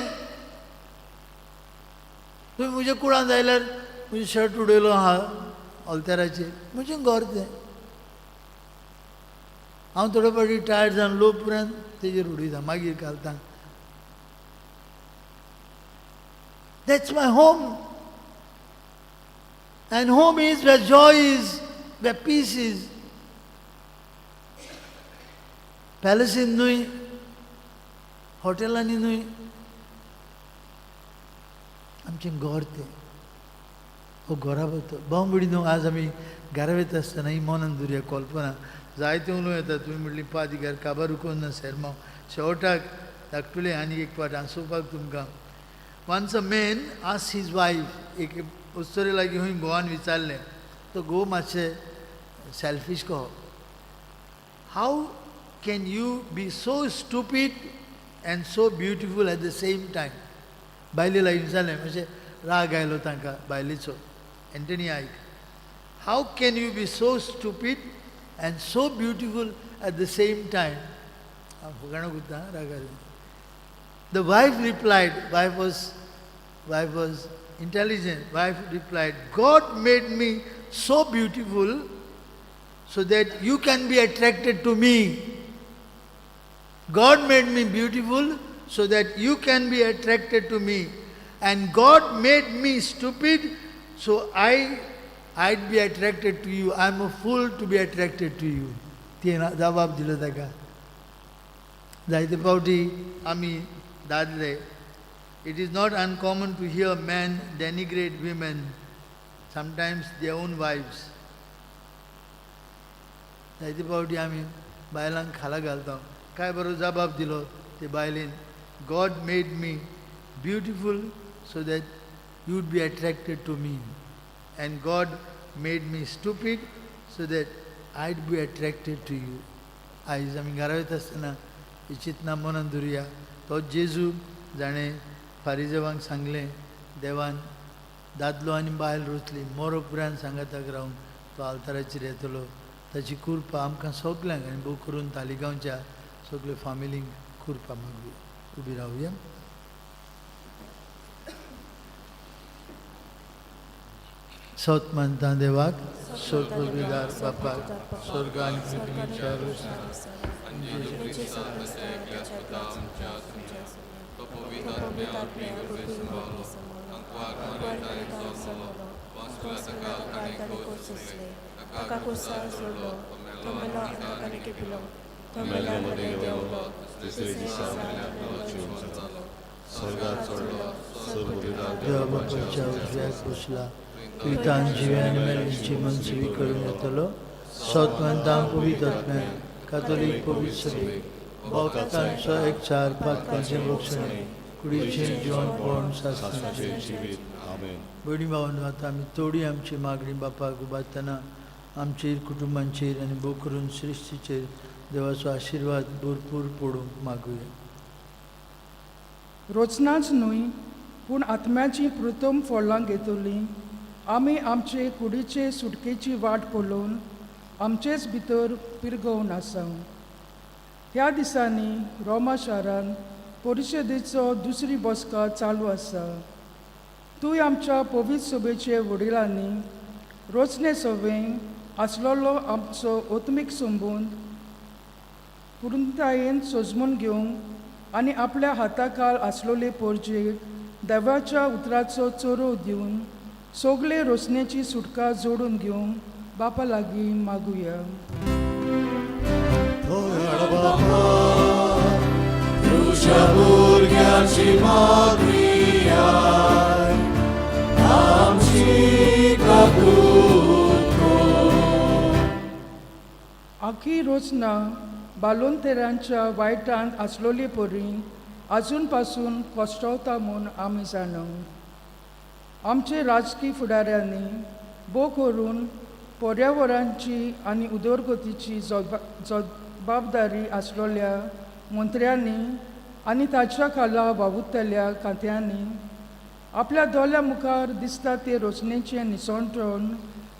तुमी म्हज्या कुळांत आयल्यार म्हजें शर्ट उडयलो आहा ऑल्तेराचेर म्हजें घर तें. हांव थोडे फावटी टायर्ड जावन लोक पर्यंत तेजेर उडयता मागीर घालता. That's my home. And home is where joy is, where peace is. पॅलसीन न्हय, हॉटेलांनी न्हय, आमचें घर तें. हो घरा वता भाव भयणी न्हू आज आमी घरा वयता आसतना ही मनान धरया कल्पना जायते उलोवं येता. तुमी म्हणली पादिगार काबार ना सेरमांव शेवटाक धाकटुलें आनी एक पाट हांसोवपाक तुमकां. Once a man asked his wife, एक अस्तुरे लागीं खंय घोवान विचारलें, तो घोव मातशें सेल्फीश कहो, how can you be so stupid and so beautiful at the same time? बायले लागीं विचारलें, मातशें राग आयलो तांकां बायलेचो. एंटनी आयक, how can you be so stupid and so beautiful at the same time? हांव फुगाणो करता रागार. The wife replied, wife was intelligent. Wife replied, God made me so beautiful so that you can be attracted to me. God made me beautiful so that you can be attracted to me. And God made me stupid so I'd be attracted to you. I'm a fool to be attracted to you. तिणें जबाब दिलो ताका. जायते फावटी आमी दादले, it is not uncommon to hear men denigrate women, sometimes their own wives. जायते फावटी आमी बायलांक खाला घालता. काय बरो जबाब दिलो ते बायलेन, God made me beautiful so that you would be attracted to me, and God made me stupid so that I'd be attracted to you. आयज आमी घरा वयता आसतना ही चिंतना मनान धरुया. तो जेजू जाणें फारिजेवांक सांगलें, देवान दादलो आनी बायल रचली, मोरो उपरांत सांगाताक रावन तो आल्ताराचेर येतलो. ताची कृपा आमकां सगल्यांक आनी भोव करून तालिगांवच्या सगल्या फामिलींक कृपा मागुया. उबी रावया. सत मानता देवाक, सत पदवीदार बापाक, स्वर्ग आनी पृथ्वीच्या देवा बापाच्या उजव्याक बसला, पितान जिव्यान मेल्यांची मनसुरी करून येतलो. सत मानता पवित्र आत्म्यान, कातोलीक पवित्र सभेक, भक्तांचो एकचार, पातकांचें भोगसणें, कुडीचें जिवनपण, सासणाचें जिवीत. आमेन. भयणी भावांनो, आतां आमी थोडी आमची मागणी बापाक उबारतना आमचेर, कुटुंबांचेर आनी भोव करून सृश्टीचेर देवाचो आशिर्वाद भरपूर पडूंक मागुया. रोचनाच न्हय पूण आत्म्याची प्रथम फळां घेतली आमी आमचे कुडीचे सुटकेची वाट पळोवन आमचेच भितर पिरगोवन आसा. ह्या दिसांनी रोमा शारांत परिशदेचो दुसरी बसका चालू आसा. तूंय आमच्या पवित्र सभेचे वडिलांनी रोचणे सवें आसलेलो आमचो आत्मीक संबंद पुर्णतायेन सोजमून घेवंक आनी आपल्या हाताखाल आसलेले पोरजेक देवाच्या उतराचो चोरो दिवन सगळे रोसणेची सुटका जोडून घेवंक बापा लागीं मागुया. तुज्या भुरग्याची मागणी आयक, आमची कबूल कर. आखी रोचना बालोंतेरांच्या वायटांत आसलोली परी आजून पासून कश्टवता म्हूण आमी जाणा. आमचे राजकी फुडाऱ्यांनी भोव करून पर्यावरणाची आनी उदरगतीची जबाबदारी आसलेल्या मंत्र्यांनी आनी ताच्या खाला वावुरतल्या खात्यांनी आपल्या दोळ्या मुखार दिसता ते रोचनेचें निसणटण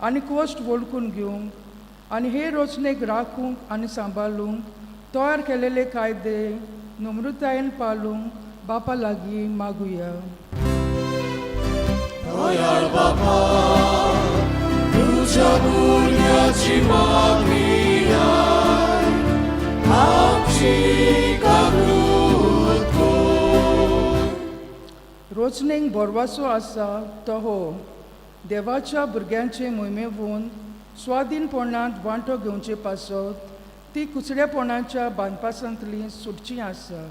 आनी कोश्ट वळखून घेवंक आनी हे रोचनेक राखूंक आनी सांबाळूंक तयार केलेले कायदे नम्रतायेन पाळूंक बापा लागीं मागुया. दयाळ बापा, तुज्या भुरग्याची मागणी आय, आमची काकूत कर. रोचनेक भरवासो आसा तो हो देवाच्या भुरग्यांचे मोहिमेवून स्वाधीनपणांत वांटो घेवचे पासत ती कुचडेपणाच्या बांदपासांतली सुटची आसा.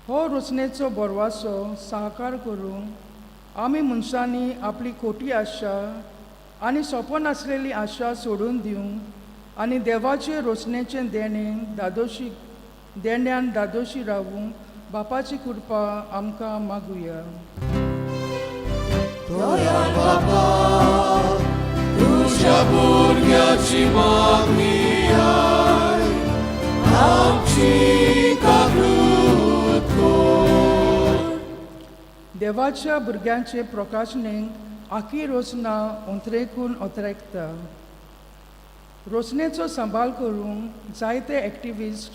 हो रोचनेचो भरवासो साकार करूंक आमी मनशांनी आपली खोटी आशा आनी सोंपन आसलेली आशा सोडून दिवंक आनी देवाचे रोचनेचें देणें दादोशी देण्यान दादोशी रावूंक बापाची कृपा आमकां मागुया. दयाळ बापा, तुज्या भुरग्याची मागणी आय, आमची काकूत कर. देवाच्या भुरग्यांचे प्रकाशनेक आखी रोचना ओंत्रेकून ओतरेकता. रोचनेचो सांबाळ करूंक जायते एक्टिविस्ट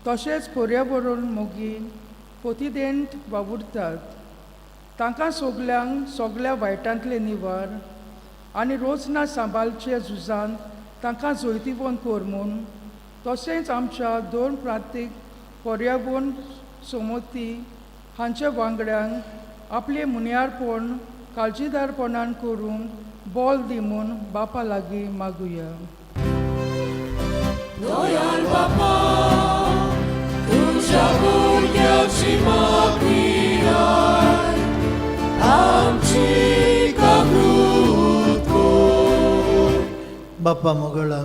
तशेंच पर्यावरण मोगी पोतिदेंत वावुरतात. तांकां सगल्यांक सगल्या वायटांतले निवार आनी रोचना सांबाळचे झुजांत तांकां जैतिवंत कर म्हूण तशेंच आमच्या दोन प्रांतीक पर्यावरण समिती हांच्या वांगड्यांक आपलें मुन्यारपण काळजीदारपणान करूंक बोल दी म्हूण बापा लागीं मागुया. दयाळ बापा, तुज्या भुरग्याची मागणी आय, आमची काकूत कर. बापा मोगळा,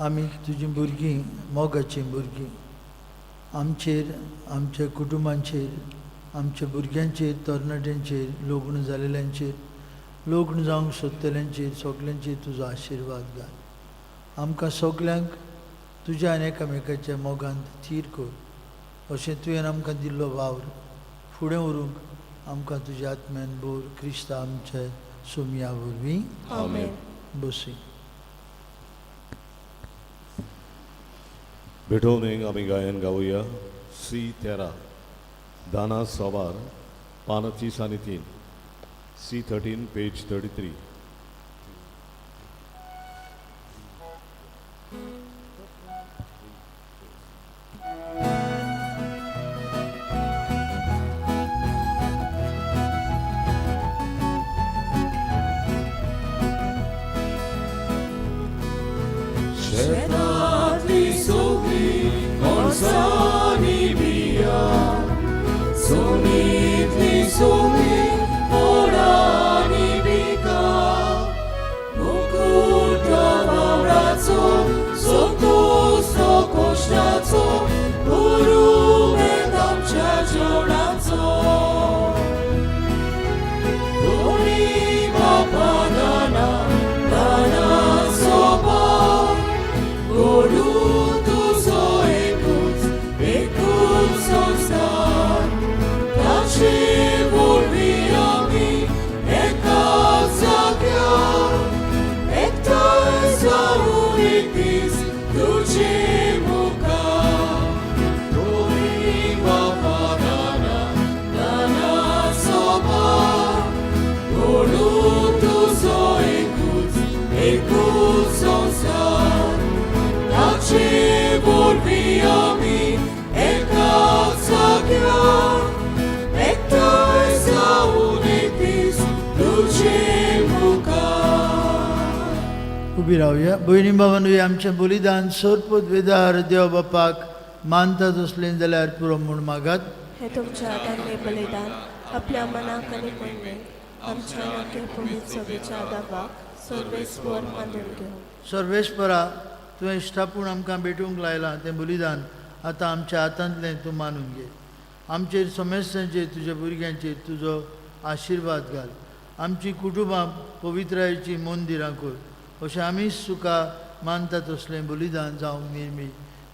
आमी तुजीं भुरगीं, मोगाचीं भुरगीं. आमचेर, आमच्या कुटुंबांचेर, आमच्या भुरग्यांचेर, तरणाट्यांचेर, लग्न जालेल्यांचेर, लग्न जावंक सोदतल्यांचेर, सगल्यांचेर तुजो आशिर्वाद घाल. आमकां सगल्यांक तुज्या आनी एकामेकाच्या मोगांत थीर कर. अशें तुवें आमकां दिल्लो वावर फुडें व्हरूंक आमकां तुज्या आत्म्यान बोर, क्रिस्ता आमच्या सोमया वरवीं. आमेन. बसूं. भेटवणेक आमी गायन गावया सी 13, दाना सवार, पान 33, सी 13, पेज 33. शेतांतली सगळी कणसांनी बिया, जमनींतली सगळी फळांनी पिकां, मुकुट वावराचो संतोष कोश्टाचो, पुरुमेंत आमच्या जेवणाचो. दोनी बापा दाना दाना सोबा, गोडू तुजो एकूच एकूच संस्कार, ताचे वरवीं आमी एका जाग्यार एकठांय जावन एक दीस तुजे मुखार. दोनी बापा दाना दाना सोबा, गोडू तुजो एकूच एकूच संस्कार, ताचे वरवीं आमी एका जाग्यार एकठांय जावन एक दीस तुजे मुखार. उबी रावया. भयणी भावांनो, आमचें बलिदान सोरपोत वेदार देव बापाक मानता तसलें जाल्यार पुरो म्हूण मागात. हे तुमच्या हातांतलें बलिदान आपल्या मनाक आनी मोहिमेक आमच्या आनी पुनीत सभेच्या दाबाक सर्वेस्वर मानून घेवं. सर्वेस्परा, तुवें इश्टापूण आमकां भेटूंक लायलां तें बलिदान आतां आमच्या हातांतलें तूं मानून घे. आमचेर समेस्तांचेर, तुज्या भुरग्यांचेर तुजो आशिर्वाद घाल. आमची कुटुंबां पवित्रायेची मंदिरां कर, अशें आमीच तुका मानता तसलें बलिदान जावंक निर्मी,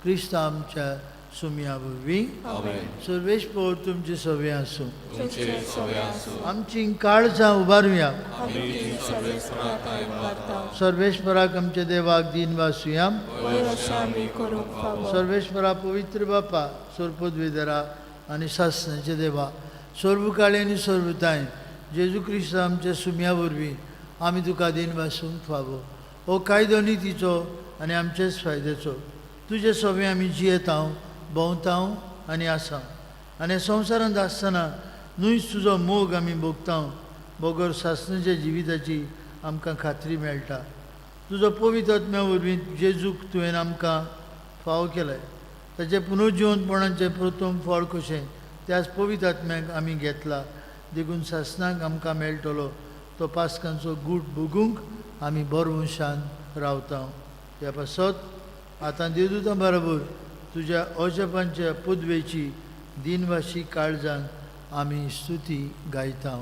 क्रिस्ता आमच्या सुमया वरवीं. सर्वेस्पर तुमचे सवे आसूं. तुमचे सवे आसूं. आमची काळजां उबारुया. आमी ती सर्वेस्परा थंय उबारता. सर्वेस्पराक आमच्या देवाक दीन वासुया. वयर अशें आमी करूंक फावो. सर्वेस्परा पवित्र बापा, सोरपदवेदरा आनी सासणाचे देवा, सर्व काळी आनी सर्वताय जेजू क्रिस्त आमच्या सुम्या वरवीं आमी तुका दीन वासूंक फावो. हो कायदो नितीचो आनी आमचेच फायद्याचो. तुजे सवे आमी जियेतांव, भोंवतांव आनी आसाव आनी संवसारांत आसतना न्हूच तुजो मोग आमी भोगतांव, बगर सासणाच्या जिविताची आमकां खात्री मेळटा. तुजो पवित्र आत्म्या वरवीं जेजूक तुवें आमकां फावो केलें, ताचें पुनर्जिवंतपणाचें प्रथम फळ कशें त्याच पवित्र आत्म्याक आमी घेतला. देखून सासणाक आमकां मेळटलो तो पास्कांचो गूट भोगूंक आमी बरवंशान रावता. ह्या पासत आतां देवदूतां बरोबर तुज्या अजपांच्या पदवेची दिनवाशी काळजान आमी स्तुती गायता.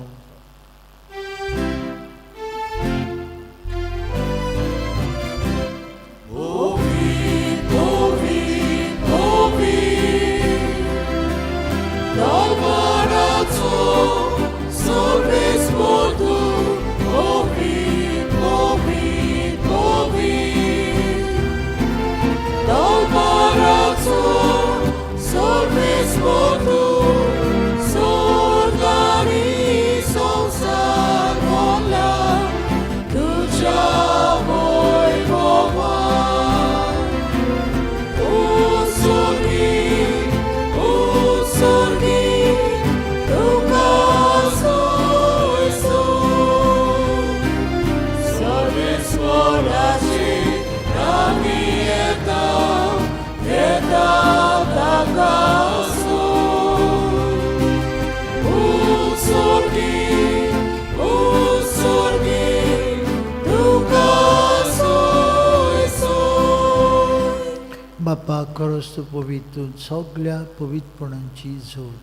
बापा, खरोच तूं पवित्र, तूं सगल्या पवित्रपणांची जोड.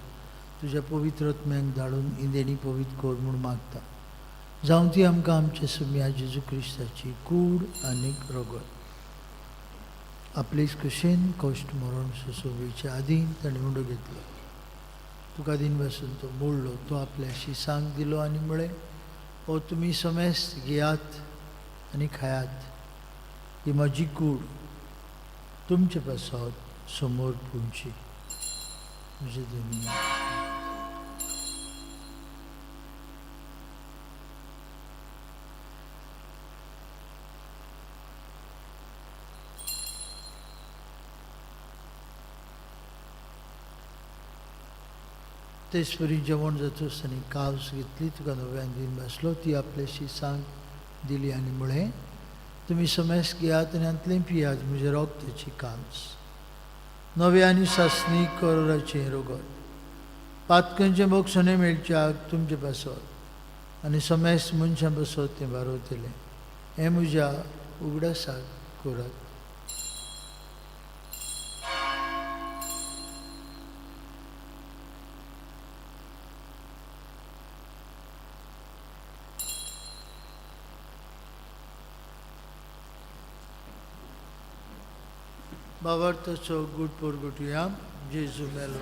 तुज्या पवित्र आत्म्याक धाडून इंदेणी पवित्र कर म्हूण मागता. जावं ती आमकां आमच्या सुम्या जेजू क्रिस्ताची कूड आनी रगत. आपलेच कशेन कश्ट मरण सोंसोवचे आदीं ताणें मुंडो घेतलो. तुका दिन बसून तो मोडलो, तो आपल्याशी सांग दिलो आनी म्हळें, ओ तुमी समेस्त घेयात आनी खायात, ही म्हजी कूड तुमचे पासत समोर पुंची. म्हजे धनी. तेच परी जेवण जातूच आनी कावस घेतली, तुका नव्यान दिन बसलो, ती आपल्याशी सांग दिली आनी म्हळें, तुमी समेस्त घेयात आनी हांतलें पियात, म्हज्या रगताची कांस, नव्या आनी सासणी करोराचें रगत, पातकांचें बोगसणें मेळच्याक तुमचे पासत आनी समेस्त मनशां पासत तें बारवतलें. हें म्हज्या उगडासाक करात. बाबार्थाचो गूट पोरगुटया. जेजू मेलो.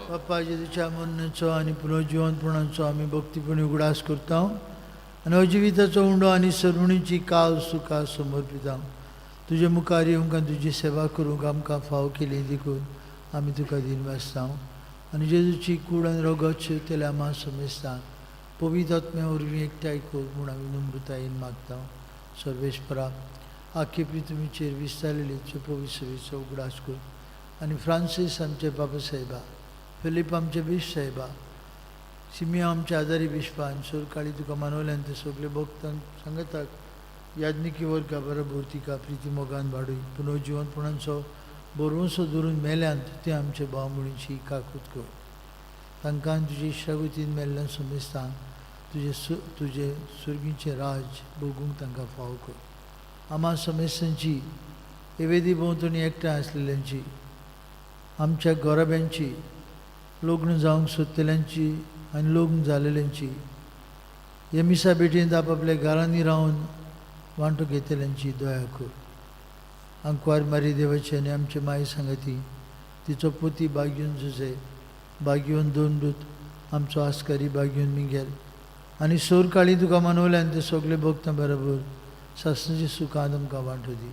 बाप्पा, जेजूच्या मरणाचो आनी पुनर्जिवंतपणाचो आमी भक्तीपणी उगडास करता आनी अजिविताचो उंडो आनी सरुणीची काल सुखा समर्पिता. तुजे मुखार येवंक आनी तुजी सेवा करूंक आमकां फाव केली देखून आमी तुका दिन वाचता आनी जेजूची कूड आनी रगत शिवतल्या आमा समेस्ता पवित्र आत्म्या वरवीं एकठांय कर म्हूण आमी नम्रतायेन मागता. सर्वेस्परा, आख्खे पृथ्वीचेर विस्तारलेली तुजे पवित्र सभेचो उगडास कर आनी फ्रांसीस आमचे बाबा साहेबा, फिलीप आमचे बीश साहेबा, सिमिया आमचे आदारी बिश्पा आनी सोरकाळी तुका मानवल्यान ते सगळे भक्तांक सांगतात याज्ञिकी वर्गा बरोबर तिका प्रिती मोगान वाडूय पुनर्जिवनपणाचो बरोवंसो धरून मेल्यान ते आमचे भाव मुळींची काकूत कर. तांकां तुजे इश्टागतीन मेल्ल्यान समेस्तांक तुजे सुर्गीचें राज भोगूंक तांकां फावो कर. आमा समेस्तांची एवेदी भोंवतणी एकठांय आसलेल्यांची, आमच्या गोराब्यांची, लग्न जावंक सोदतल्यांची आनी लग्न जालेल्यांची, हे मिसा भेटींत आपआपल्या घरांनी रावन वांटो घेतल्यांची दया कर. आंकवार मारी देवाची आनी आमचे माय सांगती तिचो पोती बागीवन जुजे बागीवन दोन दूत आमचो आस्कारी बागीवन मिगेल आनी सोर काळी तुका मनवले आनी ते सगळे भोगता बरोबर सासणाची सुखान आमकां वांटो दी.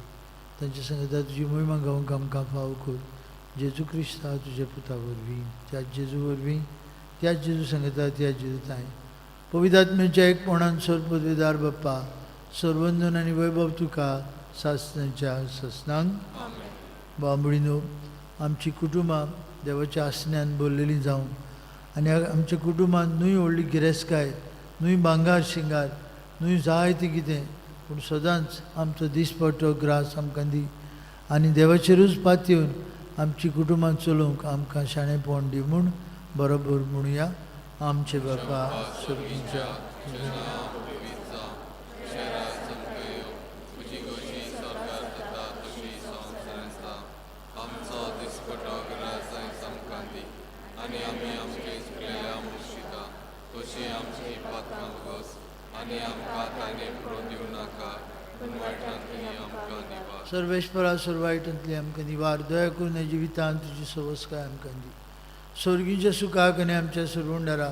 तांच्या सांगता तुजी मोहिमा गावंक आमकां फाव कर. जेजू क्रिस्ता तुज्या पुता वरवीं, त्या जेजू वरवीं, त्या जेजू सांगता त्या जेजू ताय पवित्र एकपणान सोर पदवीदार बाप्पा सर्वंदन आनी वैभव तुका सासणाच्या ससनांक. बांबळीनो आमची कुटुंबां देवाच्या आसण्यान बोल्लेलीं जावं आनी आमच्या कुटुंबान न्हय व्हडली गिरेस्तकाय, न्हय भांगार शिंगार, न्हय जायतें कितें, पूण सदांच आमचो दिसपट्टो ग्रास आमकां दी आनी देवाचेरूच पातयेवन आमची कुटुंबां चलोवंक आमकां शाणेपण दी म्हूण बरोबर म्हणुया. आमचे बापा सर्गीच्या आमचो दिसपटो ग्रास आयज आमकां दी आनी आमी आमचे चुकलेल्या मुर्शिता तशी आमची पात्रां गोस आनी आमकां ताणें प्रो दिवं नाका पूण वायटांतली आमकां निवार. सर्वेश्वरा सर्वायटांतली आमकां निवार. दया करून ह्या जिवितांत तुजी सवस्काय आमकां दी. स्वर्गीच्या सुखाक आनी आमच्या सरवंडारा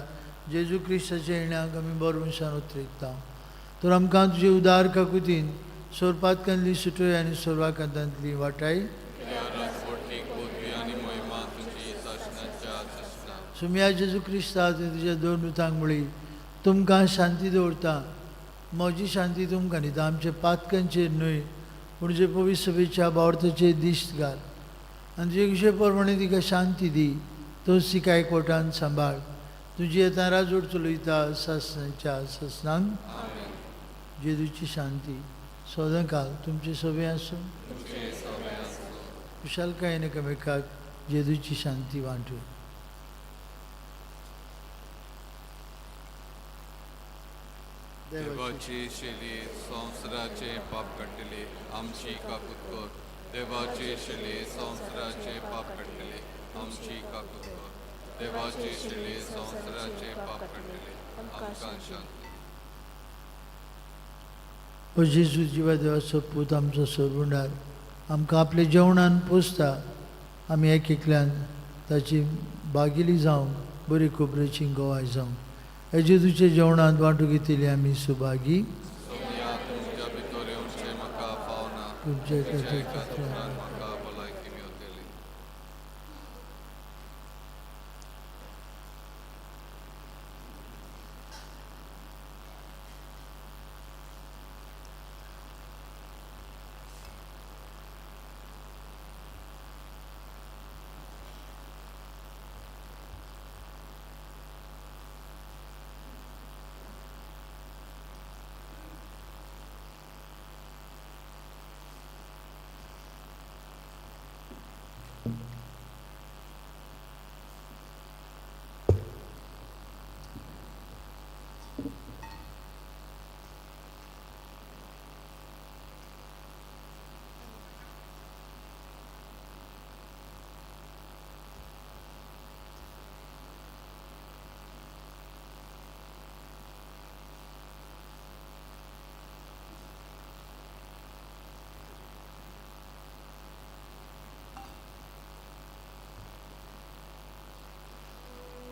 जेजू क्रिस्ताच्या येण्याक आमी बरो मनशान उतरयता. तर आमकां तुजे उदार काकुतीन सोरपातकांतली सुटय आनी सोरवाकांतांतली वाटाय. सुम्या जेजू क्रिस्ता तुवें तुज्या दोन दुतांक म्हळी तुमकां शांती दवरता, म्हजी शांती तुमकां दिता. आमच्या पातकांचेर न्हय पूण जे पवित्र सभेच्या बावडताचेर दिश्ट घाल आनी तुजे विशय प्रमाणे तिका शांती दी. तोच तिका एकवटान सांबाळ. तुजी येता राजवट चलयता सासणाच्या ससनांक. जेजूची शांती सदांकाल तुमचे सभे आसूं. खुशालकायेन एकामेकाक जेजूची शांती वांटू. देवाची शेली संवसाराचे पाप काडटली आमची काकूत कर. देवाची शेली संवसाराचे पाप काडटली आमची काकूत कर. देवाची शेली संवसाराचे पाप काडटली आमकां शांती. ओ जेजू जिवा देवाचो पूत आमचो सरवंडार आमकां आपल्या जेवणान पोसता. आमी एक एकल्यान ताची बागिली जावंक बरी खोबरेची गवाय जावंक ह्या जेजूच्या जेवणांत वांटू घेतिल्ली आमी सुभागी. सोमया तुमच्या भितर येवचें म्हाका फावना, तुमच्या तुमच्या एका उपरांत म्हाका भलायकी मेवतली.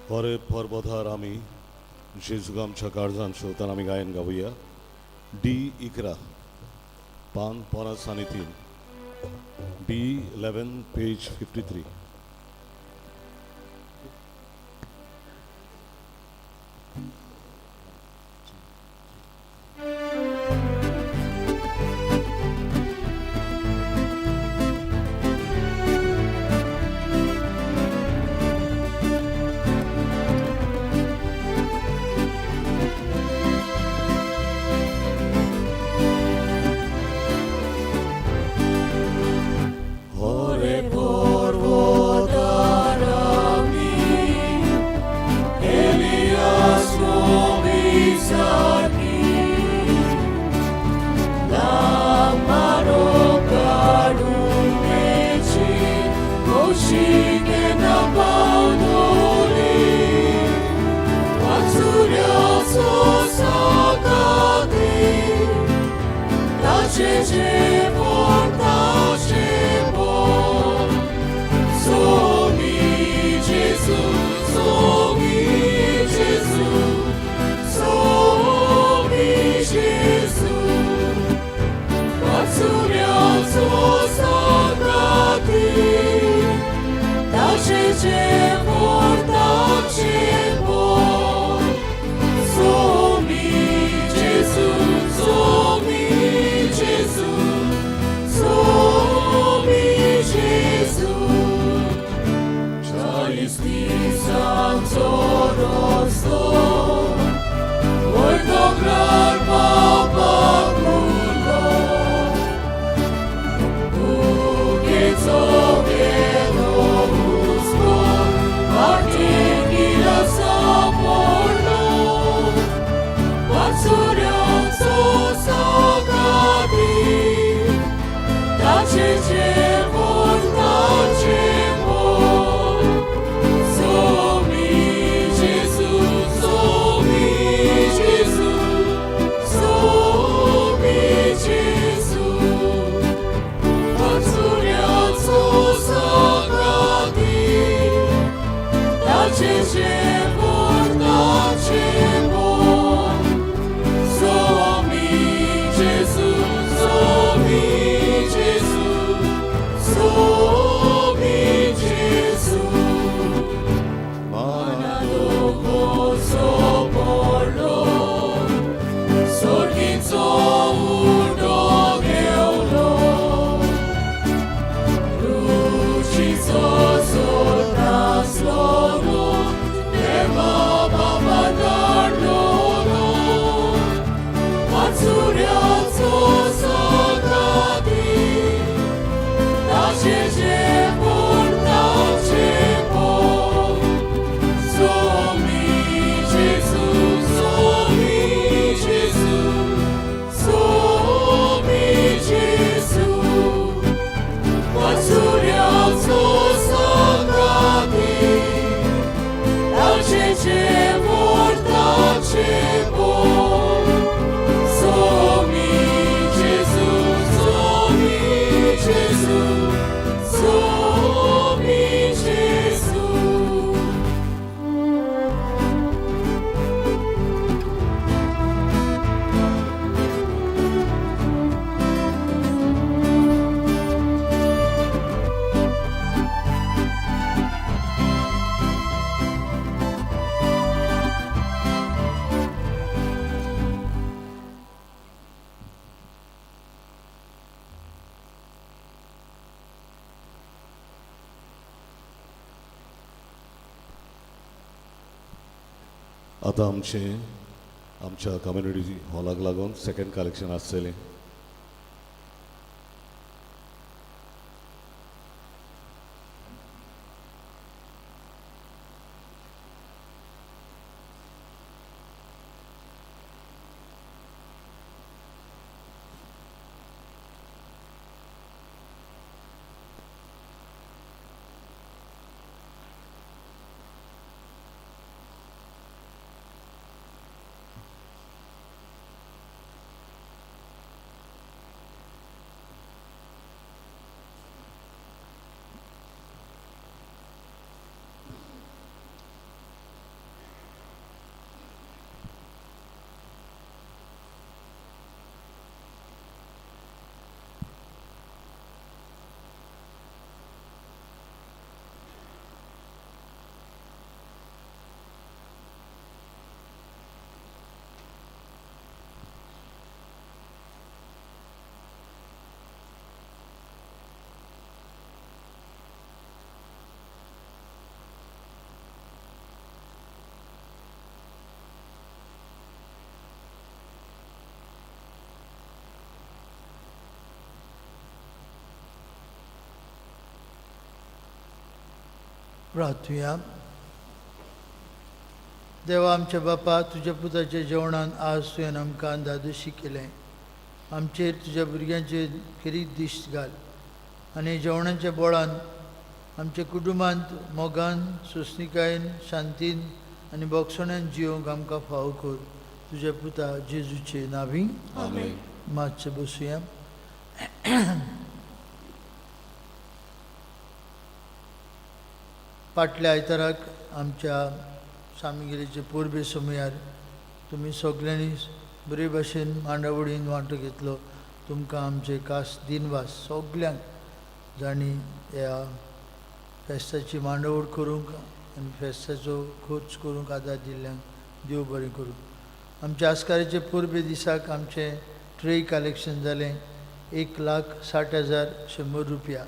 होरेब पर्वतार आमी जेजूक आमच्या काळजान शेवतान आमी गायन गावया. डी 11 पान 53, डी 11 पेज 53. होरे पर्वतार Gesù, Somi Gesù, वाचुऱ्याचो सांगाती, ताचे जेवण ताचे मोग. Somi Gesù, Somi Gesù, Somi Gesù. Manadogoso porlo, sorginzo udo geulo, Rucizo sortaslono, deva papadarlono, Matsuriazo sagati, tace jevon, tace pon. Somi Gesù, Somi Gesù, Somi Gesù, Matsuriazo sagati, tace jevon, tace pon. Somi Gesù, Somi Gesù, Somi Gesù. आतां आमचें आमच्या community हॉलाक लागून second collection आसतलें. प्रार्थुया. देवा आमच्या बापा, तुज्या पुताच्या जेवणान आज तुवें आमकां धादोशी केलें. आमचेर तुज्या भुरग्यांचेर खेरीत दिश्ट घाल आनी जेवणाच्या बोळान आमच्या कुटुंबांत मोगान, सोंसणिकायेन, शांतीन आनी बोगसण्यान जियोंक आमकां फावो कर, तुज्या पुता जेजूचे नांवी. आमेन. मातशें बसुया. फाटल्या आयताराक आमच्या सामगिरीचे परबे समयार तुमी सगल्यांनी बरे भाशेन मांडावळीन वांटो घेतलो. तुमकां आमचे खास दिनवास. सगल्यांक जांणी ह्या फेस्ताची मांडावळ करूंक आनी फेस्ताचो खर्च करूंक आदार दिल्ल्यांक देव बरें करूं. आमच्या आस्काराचे परबे दिसाक आमचें ट्रे कलेक्शन जालें 1,60,100 रुपया,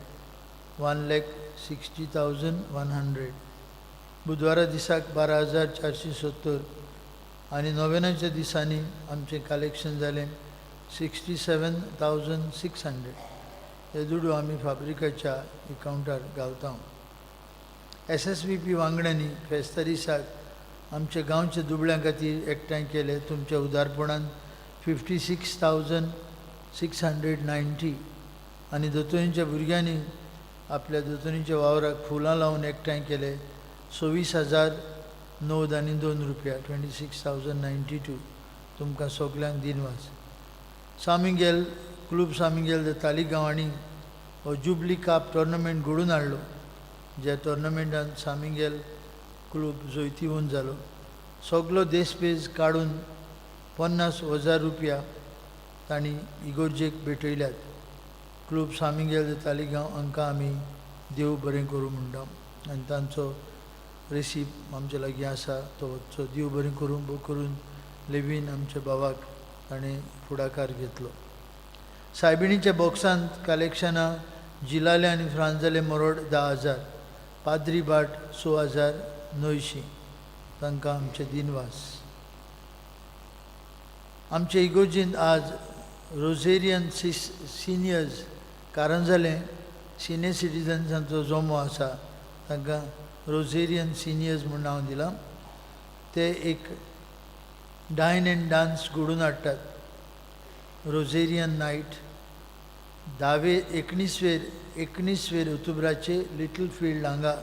1,60,100. बुधवारा दिसाक 12,470 आनी नोवेनाच्या दिसांनी आमचें कलेक्शन जालें 67,600. हे दुडू आमी फाब्रिकाच्या एकावंटार घालता. एस एस व्ही पी वांगड्यांनी फेस्ता दिसाक आमच्या गांवच्या दुबळ्यां खातीर एकठांय केले तुमच्या उदारपणान 56,690 आनी दोतोनीच्या भुरग्यांनी आपल्या दोतोनीच्या वावराक फुलां लावन एकठांय केले 26,092 रुपया, 26,092. तुमकां सगल्यांक दिनवास. सामिगेल क्लूब सामिगेल the Taleigao हांणी हो जुबली काप टोर्नामेंट घडोवन हाडलो, ज्या टोर्नामेंटान सामिगेल क्लूब जैतिवंत जालो. सगलो देशपेज काडून 50,000 रुपया तांणी इगोर्जेक भेटयल्यात. क्लूब सामिगेल the Taleigao हांकां आमी देव बरें करूं म्हणटा आनी तांचो रेसीप आमचे लागीं आसा तो वचचो. देव बरें करूं करून लेवीन आमच्या भावाक ताणें फुडाकार घेतलो. सायबिणीच्या बॉक्सांत कलेक्शनां जिलाले आनी फ्रांजाले मरोड 10,000, पाद्री भाट 6,900, तांकां आमचे दिनवास. आमचे इगोर्जींत आज रोझेरियन सिनियर्स कारंजाले सिनियर सिटीजन्सांचो जमो आसा, तांकां रोझेरियन सिनियर्स म्हूण नांव दिलां. ते एक डायन एंड डान्स घडोवन हाडटात, रोझेरियन नायट, धावे 19वेर ऑक्टोबराचे लिटल फिल्ड हांगा.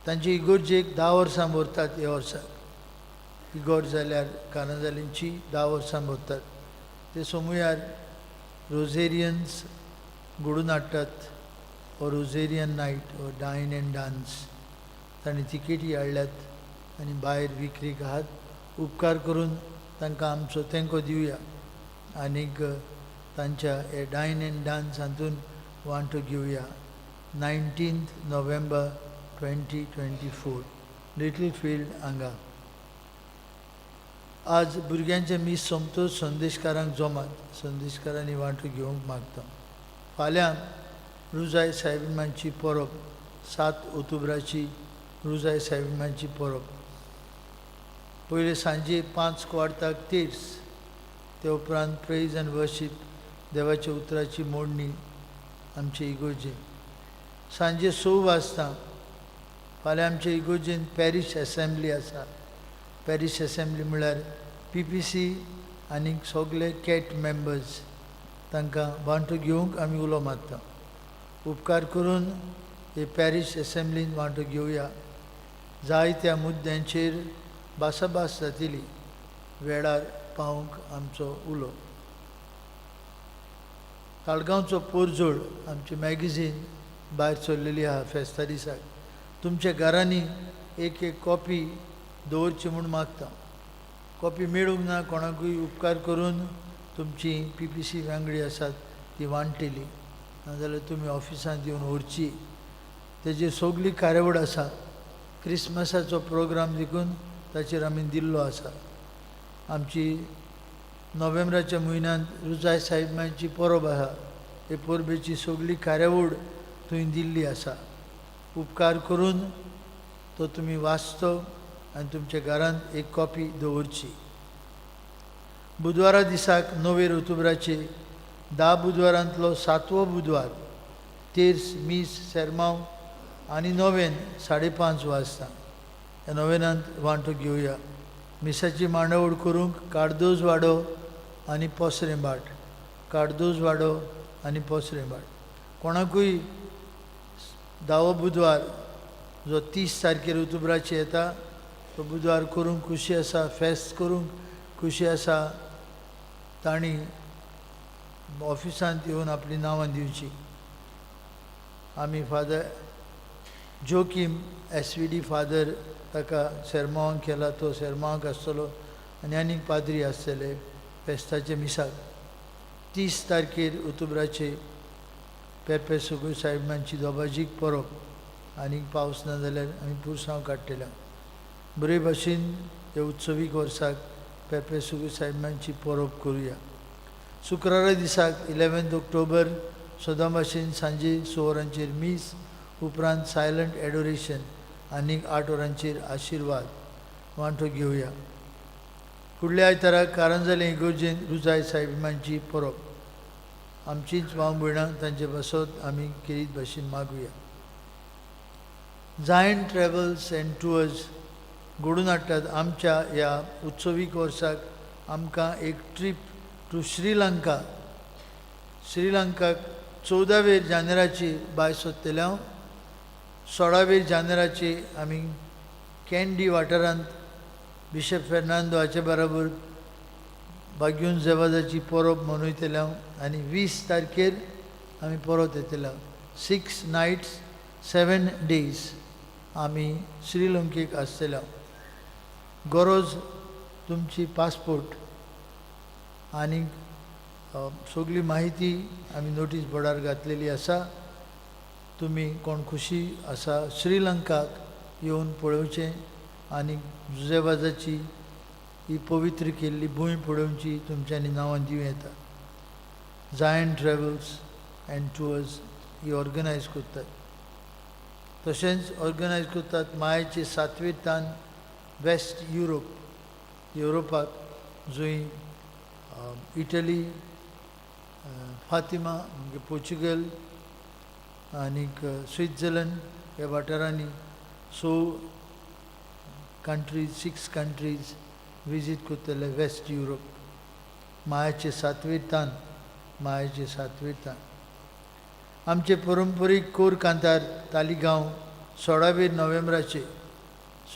तांचे इगोर्जेक 10 वर्सां भरतात. ह्या वर्साक इगोर्ज जाल्यार कारंजालींची 10 वर्सां भरतात. ते सोमुयार रोझेरियन्स घडोवन हाडटात हो रोझेरियन नायट हो डायन एंड डान्स. तांणी तिकेटी हाडल्यात आनी भायर विक्रीक आहात. उपकार करून तांकां आमचो तेंको दिवया आनीक तांच्या हे डायन एंड डान्स हातून वांटो घेवया. 19 नोव्हेंबर 2024 लिटल फिल्ड हांगा. आज भुरग्यांचें मीस सोमतोच संदेशकारांक जमात, संदेशकारांनी वांटो घेवंक मागता. फाल्यां रुजाय सायबिमांची परब, 7 ऑक्टोबराची रुजाय सायबिमांची परब. पयले सांजे 5 क्वार्ताक तेर्स, ते उपरांत प्रेज आनी वर्शीप, देवाच्या उतराची मोडणी आमचे इगोर्जेन. सांजे 6 वाजता फाल्यां आमचे इगोर्जेन पॅरीश एसेंब्ली आसा. पॅरीश एसेंब्ली म्हळ्यार PPC आनी सगले कॅट मेंबर्स, तांकां वांटो घेवंक आमी उलो मारता. उपकार करून हे पॅरीश एसेंब्लीन वांटो घेवया. जायत्या मुद्द्यांचेर भासाभास जातली, वेळार पावूंक आमचो उलो. ताळगांवचो पोरजोड आमचें मॅगझीन भायर सरलेली आहा फेस्ता दिसाक. तुमच्या घरांनी एक एक कॉपी दवरची म्हूण मागता. कॉपी मेळूंक ना कोणाकूय उपकार करून तुमची PPC वांगडी आसात ती वांट्टली, नाजाल्यार तुमी ऑफिसांत येवन व्हरची. तेजेर सगली कार्यावळ आसा. क्रिसमसाचो प्रोग्राम देखून ताचेर आमी दिल्लो आसा. आमची नोव्हेंबराच्या म्हयन्यांत रुजाय साहेबांची परब आसा. हे परबेची सगली कार्यावळ थंय दिल्ली आसा. उपकार करून तो तुमी वाचतो आनी तुमच्या घरांत एक कॉपी दवरची. बुधवारा दिसाक 9 ऑक्टोबराचे 10 बुधवारांतलो 7वो बुधवार तेर्स मीस सेरमांव आनी नोवेन 5:30 वाजता. ह्या नोवेनांत वांटो घेवया. मिसाची मांडावळ करूंक कार्दोज वाडो आनी पोसरें भाट, कार्दोज वाडो आनी पोसरें भाट. कोणाकूय 10वो बुधवार जो 30 तारखेर ऑक्टोबराचे येता तो बुधवार करूंक खुशी आसा, फेस्त करूंक खुशी आसा, तांणी ऑफिसांत येवन आपलीं नांवां दिवची. आमी फादर जोकीम SVD father ताका सेरमांवांक केला, तो सेरमांवाक आसतलो आनी आनीक पाद्री आसतले फेस्ताचे मिसाक. 30 तारखेर ऑक्टोबराचे पेपे सुगूर साहेबांची दोबाजीक परब. आनीक पावस ना जाल्यार आमी पुरसांव काडटले. बरे भाशेन ह्या उत्सवीक वर्साक पेपे सुगूर साहेबांची परब करुया. शुक्रारा दिसाक 11 ऑक्टोबर सदां भाशेन सांजे 6 वरांचेर मीस, उपरांत सायलंट एडोरेशन आनीक 8 वरांचेर आशिर्वाद वांटो घेवया. फुडल्या आयतारा कारंजाले इगोर्जेन रुजाय साहेबांची परब. आमचीच भाव भयणां तांचे पासत आमी खेरीत भाशेन मागुया. जायंट ट्रॅवल्स एंड टुअर्स घडोवन हाडटात आमच्या ह्या उत्सवीक वर्साक आमकां एक ट्रीप टू श्रीलंका. श्रीलंकाक 14वेर जानेराची भायर सोदतले हांव. 16वेर जानेराची आमी कॅन्डी वाठारांत बिशप फेर्नांदो हाचे बराबर बाग्यून जेवाजाची परब मनयतले आनी 20 तारखेर आमी परत येतले. 6 nights 7 days आमी श्रीलंकेक आसतले. गरज तुमची पासपोर्ट आनी सगळी माहिती आमी नोटीस बोर्डार घातलेली आसा. तुमी कोण खुशी आसा श्रीलंकाक येवन पळोवचें आनी जुजेवाजाची ही पवित्र केल्ली भूंय पळोवची तुमच्यांनी नांवां दिवं येता. जायन ट्रॅवल्स अँड टुअर्स ही ऑर्गनायज करतात. तशेंच ऑर्गनायज करतात मायेचे सातवे तान वेस्ट युरोप, युरोपाक जंय इटली, फातिमा म्हणजे पोर्चुगल आनीक स्विट्झर्लंड ह्या वाठारांनी so countries, 6 countries visit करतले वेस्ट युरोप. मायाचे सातवे तान, मायाचे सातवे तान. आमचे परंपरीक कोर कांतार तालिगांव 16 नोव्हेंबराचे,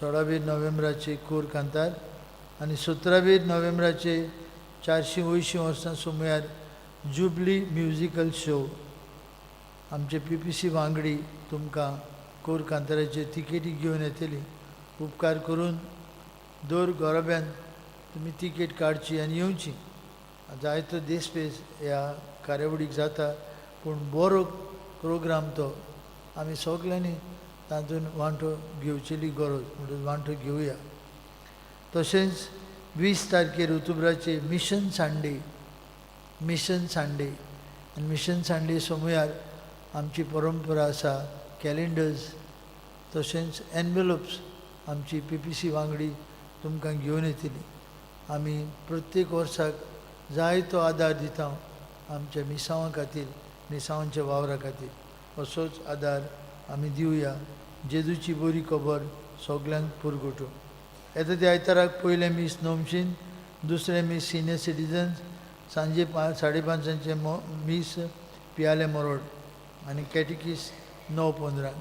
16 नोव्हेंबराचे कोर कांतार आनी 17 नोव्हेंबराचे 480 वर्सां सुमार जुबली म्युजिकल शो. आमचे पी पी सी वांगडी तुमकां कोर कांताराचे तिकेटी घेवन येतली. उपकार करून दर गोरब्यान तुमी तिकेट काडची आनी येवची. जायतो देसपेस ह्या कार्यावळीक जाता, पूण बरो प्रोग्राम तो आमी सगल्यांनी तातूंत वांटो घेवचेली गरज, म्हणटच वांटो घेवया. तशेंच 20 तारखेर ऑक्टोबराचे मिशन संडे, मिशन संडे आनी मिशन संडे सोमयार आमची परंपरा आसा कॅलेंडर्स तशेंच एनवेलोप्स आमची पी पी सी वांगडी तुमकां घेवन येतली. आमी प्रत्येक वर्साक जायतो आदार दिता आमच्या मिसांवां खातीर, मिसांवांच्या वावरा खातीर. असोच आदार आमी दिवया. जेजूची बरी खबर सगल्यांक पुरगुटूं. येता त्या आयताराक पयलें मीस नोमशीन, दुसरें मीस सिनियर सिटीजन्स, सांजे 5:30 मीस पियाले मोरोड आनी कॅटिकीस 9:15.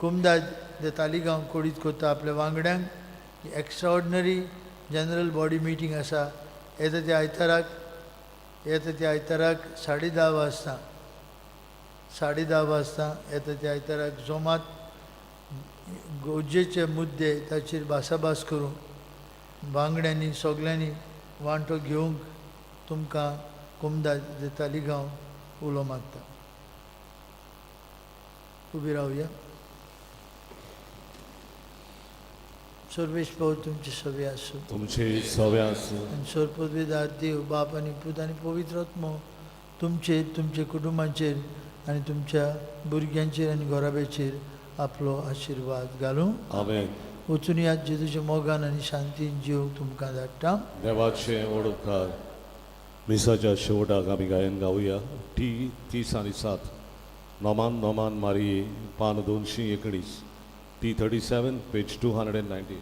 कुमदाद दे तालिगांव कोडीत कोत्ता आपल्या वांगड्यांक एक्स्ट्राऑर्डिनरी जनरल बॉडी मिटींग आसा येता त्या आयताराक, येता त्या आयताराक 10:30 वाजता, 10:30 वाजता येता त्या आयताराक जोमात गरजेचे मुद्दे ताचेर भासाभास करूं. वांगड्यांनी सगल्यांनी वांटो घेवंक तुमकां कुमदाद दे तालिगांव उलो मारता. उबी रावया. सर्वेश भाऊ तुमचे सवे आसूं. तुमचे सवे आसूं. आनी सर्वपदवीदार देव बाप आनी पूत आनी पवित्र आत्मो तुमचेर, तुमच्या कुटुंबाचेर आनी तुमच्या भुरग्यांचेर आनी घराब्याचेर आपलो आशिर्वाद घालूं. आमेन. वचून यात जेजूच्या मोगान आनी शांतीन जीव तुमकां धाडटा. देवाचे ओडकार. मिसाच्या शेवटाक आमी गायन गावया टी 30 आनी 7 नोमान नोमान मारिये, पान 219, T 37, page 219.